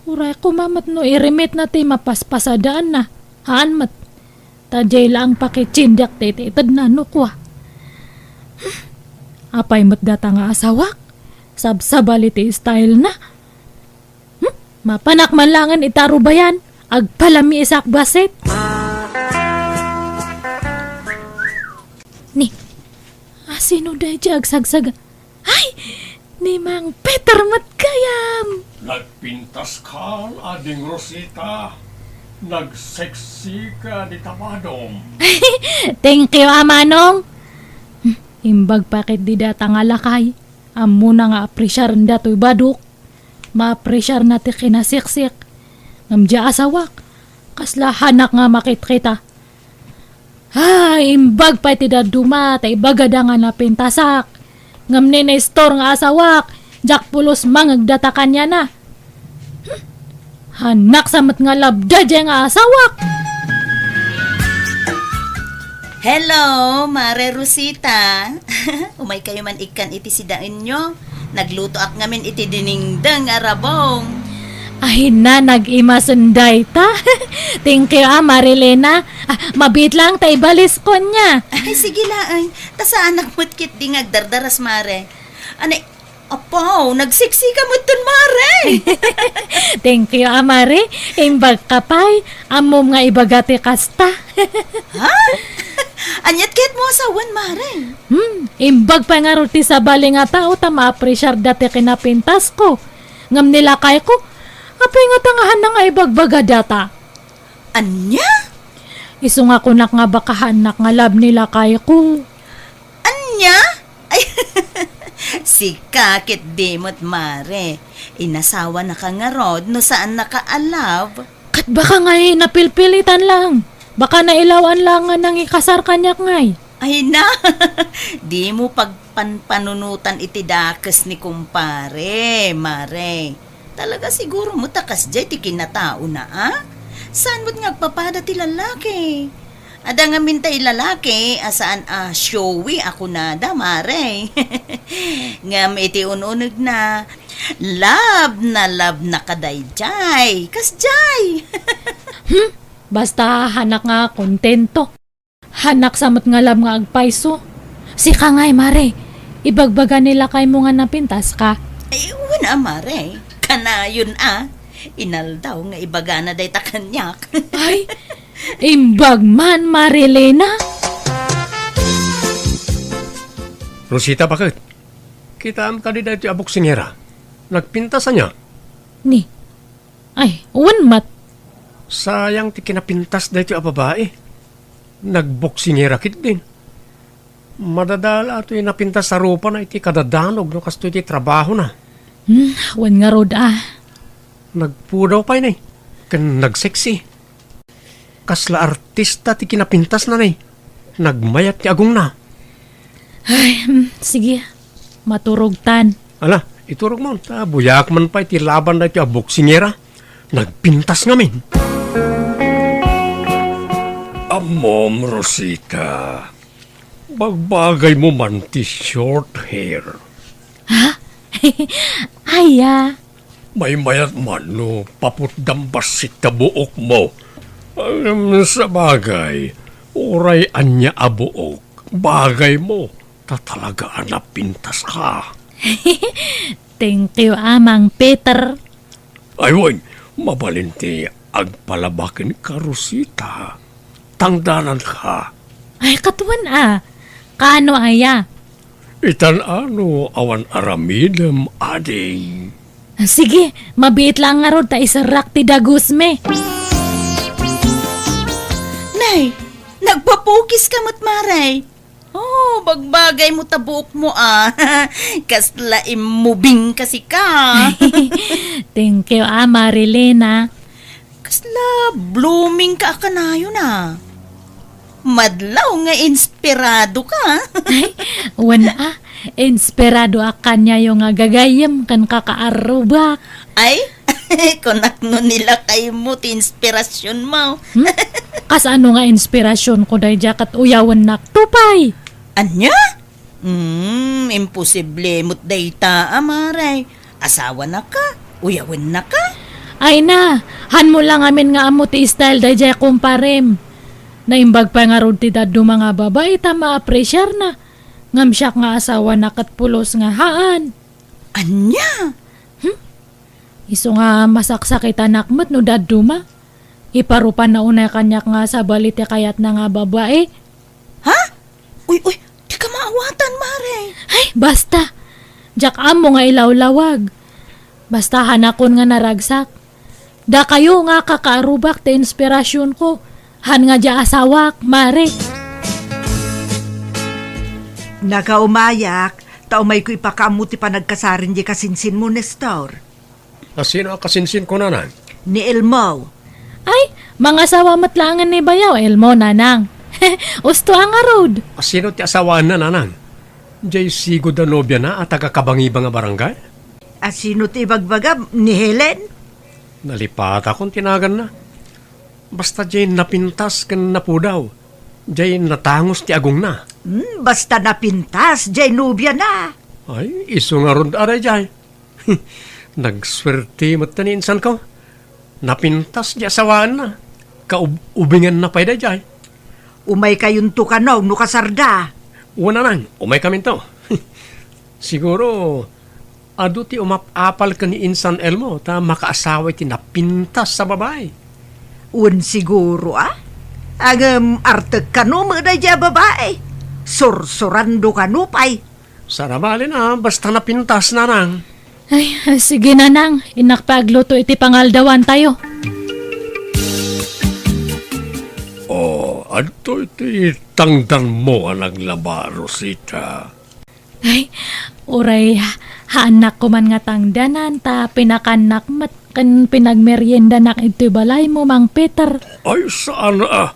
Uray koma met no irimitna ti mapaspasadaanna. Haan met. Ta diay laeng pakitiendak ti itedna no kua. Hmm, apay met data nga asawak? Sabsabali ti stylena. Hmm? Mapanak man laengen iti arubayan, agpalamiisak bassit. Ni, asino daydiay agsagsaga? Ay! Ni Mang Peter met gayam! Nagpintaskan, Ading Rosita. Nagseksika dita badom. Thank you, a manong. Hmm, imbag pay ketdi data nga lakay. Ammona nga apresiaren datoy badok. Maapresiarna ti kinaseksik. Ngem diay asawak, kasla haanak nga makitkita. Ay, imbag pay ti dadduma, ta ibagada nga napintasak. Ngem ni Nestor nga asawak, diak pulos mangngeg data kaniana. Hmm. Haanak sa met nga labda diay nga asawak. Hello, Mare Rosita. Umaykayo man ikkan iti sidaenyo. Naglutoak ngamin iti dinengdeng a rabong. Ay na, nag-imasen dayta. Thank you, a, Marilena. Ah, mabiit laeng ta ibaliskon nia. Ay, sige laeng. Ta saanak met ketdi nga agdardaras, Mare. Anay, apo, nagseksika metten, Mare. Thank you, a, Mare. Imbagka pay, ammom nga ibaga ti kasta. Ha? Aniat ketdimo a sawen, Mare? Hmm, imbag pay ngarud ti sabali nga tao ta maapresiarda ti kinapintasko. Ngem ni lakayko, apay ngata nga haanna nga ibagbaga data? Ania? Isu nga kunak nga baka haannak nga love ni lakayko. Ania? Ay, sika ketdi met, Mare. Inasawanaka ngarud no saannaka a love? Ket baka ngay napilpilitan lang. Baka nailaw-an lang nga nangikasar kaniak ngay. Ay na, dimo pagpanpanunotan iti dakes ni kumpare, Mare. Talaga siguro met a kasdiay ti kinataona, a? Saan met nga agpapada ti lalaki? Adda ngamin tay lalaki a saan a showy a kunada, Mare. Ngem iti un-unegna, love na love na kadaydiay. Kasdiay. Hmm? Basta haannak nga kontento. Haannak sa met nga love nga agpayso. Sika ngay, Mare. Ibagbaga ni lakaymo nga napintaska. Ay, wen a, Mare. Kanayon a. Inaldaw nga ibagana dayta kaniak. Ay, imbag man, Marilena. Rosita, baket? Kitaem kadi daytoy a boksingera? Nagpintas ania? Ni, ay, wen met. Sayang ti kinapintas daytoy a babai. Nagboksingera ketdin. Madadala toy napintas a rupana iti kadadanog no kastoy ti trabahona. Hmm, wen ngarud a. Nagpudaw pay ni, ken nagsexy. Kasla artista ti kinapintasna ni. Nagmayat ti agongna. Ay, hmm, sige. Maturogtan. Ala, iturogmo, ta buyak man pay ti laban daytoy a boksingera. Nagpintas ngamin. Ammom, Rosita, bagbagaymo man ti short hair. Ha? Aya? Maymayat man no paputdam bassit ta buokmo. Ngem sabagay, uray ania a buok, bagaymo, ta talaga a napintaska. Thank you, Amang Peter. Ay, wen, mabalin ti agpalaba kenka, Rosita. Tangdananka. Ay, katuan a. Kaano aya? Itan a no awan aramidem, ading. Sige, mabiit laeng ngarud ta iserrak ti dagusmi. Nay, nagpapukiska met, Mare. Oh, bagbagaymo ta buokmo a. Kasla immubing ka sika. Thank you, a, Marilena. Kasla blooming ka a kanayon a. Madlaw nga inspirado ka. Ay, wen a, inspirado a kaniayo nga gagayyem ken kakaarrubak. Ay, kunak no ni lakaymo ti inspirasionmo. Hmm? Kasano nga inspirasionko daydiay ket uyawennak to pay? Ania? Hmm, imposible met dayta, a, Mare. Asawanaka, uyawennaka. Ay na, hanmo la ngamin nga ammo ti style daydiay kumparem. Naimbag pay ngarud ti dadduma nga babai ta maapresiarna. Ngem siak nga asawana ket pulos nga haan. Ania? Hmm? Isu nga masaksakitanak met no dadduma. Iparupanna unay kaniak nga sabali ti kayatna nga babai. Ha? Uy, uy, dika maawatan, Mare. Ay, basta. Diak ammo nga ilawlawag. Basta hanakon nga naragsak. Dakayo nga kakaarrubak ti inspirasionko. Han nga dia asawak, Mare. Nakaumayak, ta umayko ipakaammo ti panagkasarin di kasinsinmo, Nestor. A, sino a kasinsinko, nanang? Ni Elmo. Ay, mangasawa met laengen ni bayaw Elmo, nanang. Usto a ngarud. A, sino ti asawaenna, nanang? Jay sigud a nobiana a taga-Kabangibang a barangay? A, sino ti ibagbagam? Ni Helen? Nalipatakon ti naganna. Basta jay napintas ken napudaw. Jay natangus ti agongna. Hmm, basta napintas jay nobiana. Ay, isu ngarud a dayjay. Nagsuerte met ni insanko. Napintas di asawaenna. Kaub-, ubinganna pay dayjay. Umaykayonto kano no kasarda? Wen, nanang, umaykaminto. Siguro, adu ti umap-apal ken ni insan Elmo ta makaasawa iti napintas a babai. Wen siguro, a? Ngem artek kano met dayjay a babai. Sursurando kano pay. Saan a bale a, basta napintas, nanang. Ay, sige, nanang. Innak pay agluto iti pangaldawantayo. O, adtoy ti tangdanmo a naglaba, Rosita. Ay, uray, haannak koman nga tangdanan, ta pinakannak met ken pinagmeriendanak iti balaymo, Mang Peter. Ay, saan a.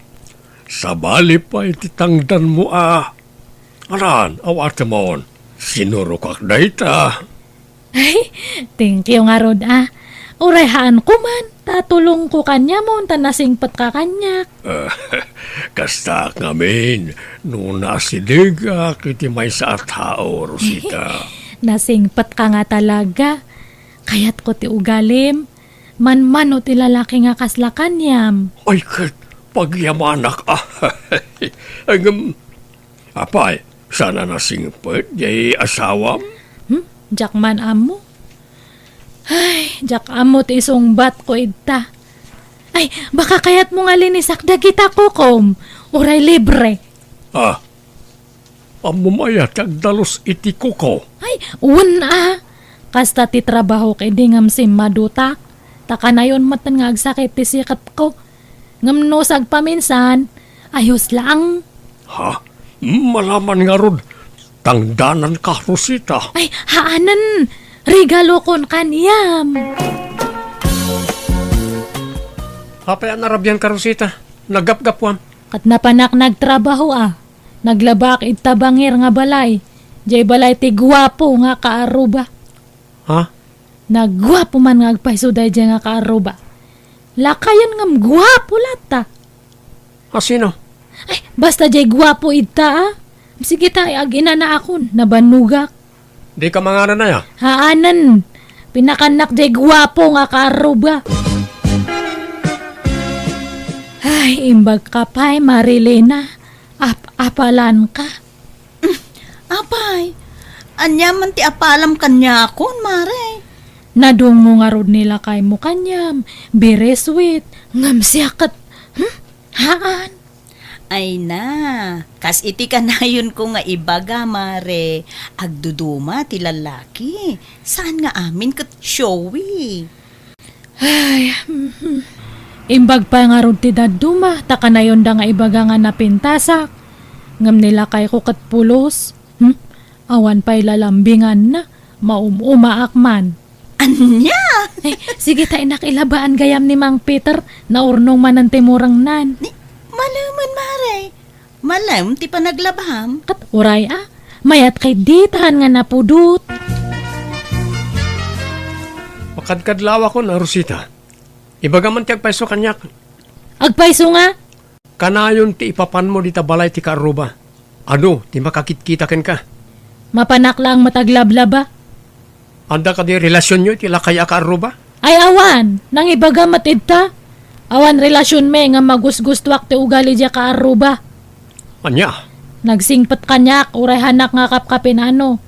Sabali pay ti tangdanmo a. Anan, awatemon, sinurokak dayta. Ay, thank you ngarud a. Uray haan koman, ta tulongko kaniamon, ta nasingpetka kaniak. Kastaak ngamin, no naasidegak iti maysa a tao, Rosita. Nasingpetka nga talaga. Kayatko ti ugalim. Manmano ti lalaki nga kasla kaniam. Ay, ket pagyamanak a. Ngem, apay, Saan a nasingpet jay asawam? Hmm? Diak man ammo. Ay, diak ammo ti isungbatko ita. Ay, baka kayatmo nga linisak dagita kukom. Uray libre. Ah, ammom aya ti agdalus iti kuko? Ay, wen a. Kasta ti trabahok idi ngem simmadutak. Ta kanayon met nga agsakit ti siketko. Ngem no sagpaminsan, ayos laeng. Ha? Malaman ngarud, tangdananka, Rosita. Ay, haanen. Regalokon kaniam. Apay a narabianka, Rosita? Naggapgapuam. Ket napanak nagtrabaho a. Naglabaak ita bangir nga balay. Jay balay ti guapo nga kaarruba. Ha? Naguapo man nga agpayso daydiay nga kaarruba. Lakayen ngem guapo latta. A sino? Ay, basta jay guapo ita, a. Sige ta, ag-inanaakon, nabannogak. Dika manganan aya? Haanen. Pinakannak jay guapo nga kaarruba. Ay, imbag ka pay, Marilena. Ap-apalanka. Apay, ania man ti apalam kaniakon, Mare? Nadungngo ngarud ni lakaymo kaniam, very sweet, ngem siak ket, hmm? Haan. Ay na, kas iti kanayonko nga ibaga, Mare, agduduma ti lallaki. Saan nga amin ket showy. Ay, mhm. Imbag pay ngarud ti dadduma, ta kanayonda nga ibaga nga napintasak. Ngem ni lakayko ket pulos. Hmm? Awan pay lalambinganna, maum-umaak man. Ania? Ay, sige ta, inak, ilabaan gayam ni Mang Peter, naurnong manen ti murengnan. Ni, malemen, Mare. Malem ti panaglabam. Ket uray a, mayat kay ditan nga napudot. Makadkadlawakon a, Rosita. Ibaga man ti agpayso kaniak. Agpayso nga? Kanayon ti ipapanmo dita balay ti kaarruba. Adu ti makakitkita kenka. Mapanak laeng met aglablaba. Adda kadi relasionyo iti lakay a kaarruba? Ay, awan. Nangibaga met ita. Awan relasionmi nga magusgustoak ti ugali diay kaarruba. Ania? Nagsingpet kaniak, uray hanak nga kapkapinano.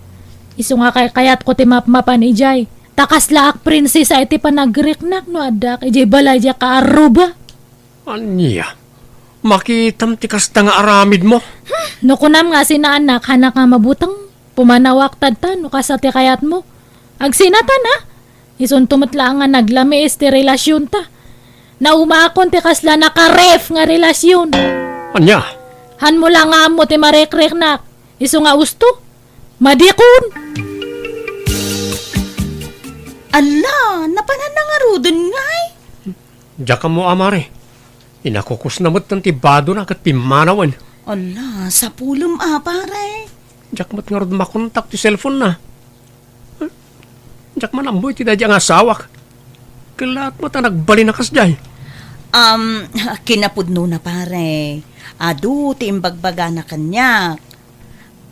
Isu nga kaykayatko ti mapmapan idiay. Ta kaslaak prinsesa iti panagriknak no addaak idiay balay diay kaarruba. Ania? Makitam ti kasta nga aramidmo? Hmm, no kunam nga sinaanak, hanak nga mabuteng, pumanawak tadta no kasta ti kayatmo. Agsinatan a? Isunto met laeng nga naglamiis ti relasionta. Naumaakon ti kasla nakaref nga relasion. Ania? Hanmo la nga ammo ti marikriknak. Isu nga usto. Madikon! Ala, napananna ngaruden ngay? Diak ammo a, Mare. Inakukusna met ti badona ket pimmanawen. Ala, sapulem a, Pare. Diak met ngarud makontak ti cellphone na. Diak man ammo iti daydiay nga asawak. Kellaat met a nagbalin a kasdiay. Um, kinapudnona, Pare. Adu ti imbagbagana kaniak.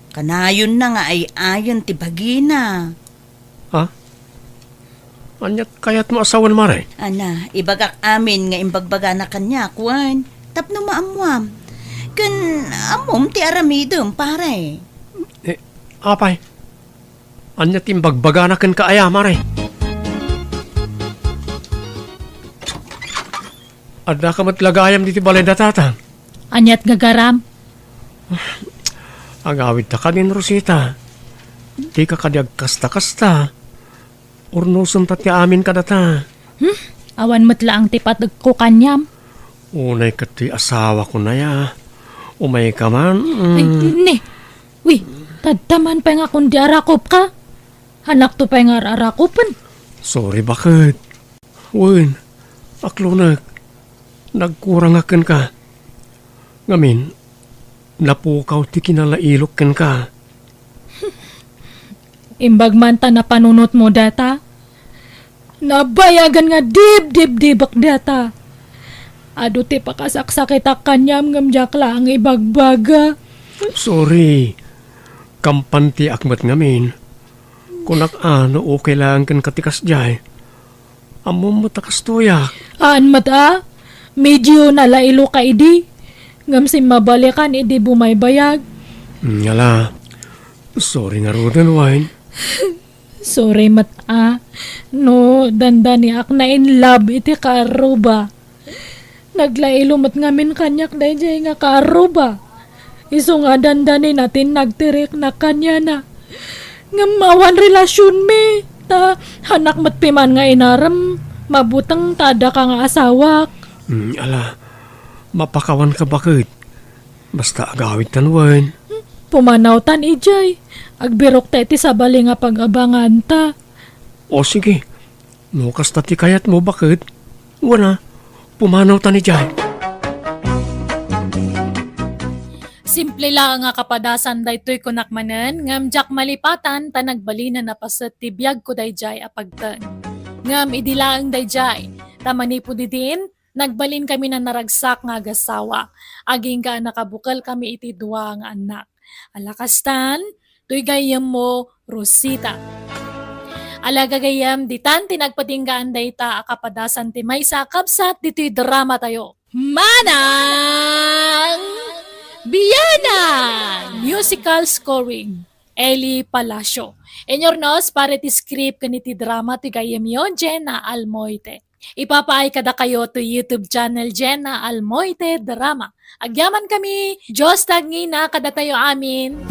Kanayonna nga ay-ayen ti bagina. Ha? Ania ti kayatmo a sawen, Mare? Ana, ibagak amin nga imbagbagana kaniak, wen, tapno maammuam. Ken ammom ti aramidem, Pare. Eh, apay? Ania ti imbagbagana kenka aya, Mare? Addaka met la gayam ditoy balay da Tatang. Ania ti gagaram? Agawidta kadin, Rosita. Dika kadi agkasta-kasta. Urnosem ta ti amin kadata. Hmm? Awan met laeng ti pategko kaniam. Unay ket ti asawako aya. Umayka man. Mm. Ay, ne. Wi, tadta man pay nga kundi arakopka. Hanakto pay nga ar-arakopen. Sorry, baket. Wen, aklonek, nagkurangak kenka. Ngamin, napukaw ti kinalailok kenka. Imbag man ta napanunotmo data, nabayagan nga dibdibdibek data. Adu ti pakasaksakitak kaniam ngem diak laeng ibagbaga. Sorry. Kampantiak met ngamin. Kunak a no okay laeng kenka ti kasdiay. Ammom met a kastoyak. Haan met a, medio nalailo ka idi. Ngem simmabalikan idi bumaybayag. Mm, ala, Sorry ngaruden, Wine. Sorry met a, no dandaniak na in love iti kaarruba. Naglailo met ngamin kaniak daydiay nga kaarruba. Isu nga dandanina ti nagtiriknak kaniana. Ngem awan relasionmi, ta hanak met piman nga inarem, mabuteng ta adda ka nga asawak. Hmm, ala, mapakawanka baket. Basta agawidtan wen. Pumanawtan idiay. Agbirokta iti sabali nga pag-abanganta. O sige, no kasta ti kayatmo, baket, wana, pumanawtan idiay. Simple laeng a kapadasan daytoy kunak manen, ngem diak malipatan ta nagbalinen a paset ti biagko daydiay a pagten. Ngem idi laeng daydiay, ta manipud idin, nagbalinkami a naragsak nga agasawa, agingga a nakabukelkami iti dua nga annak. Ala kastan, toy gayyemmo, Rosita. Ala gagayyem, ditan ti nagpatinggaan dayta a kapadasan ti maysa a kabsat ditoy dramatayo. Manang Bianang! Musical scoring, Eli Palacio. Inyurnos para iti script ken iti drama ti gayyemyo, Jenna Almoite. Ipapaay kadakayo to YouTube channel Jenna Almoite Drama. Agyamankami, Dios ti agngina kadatayo amin.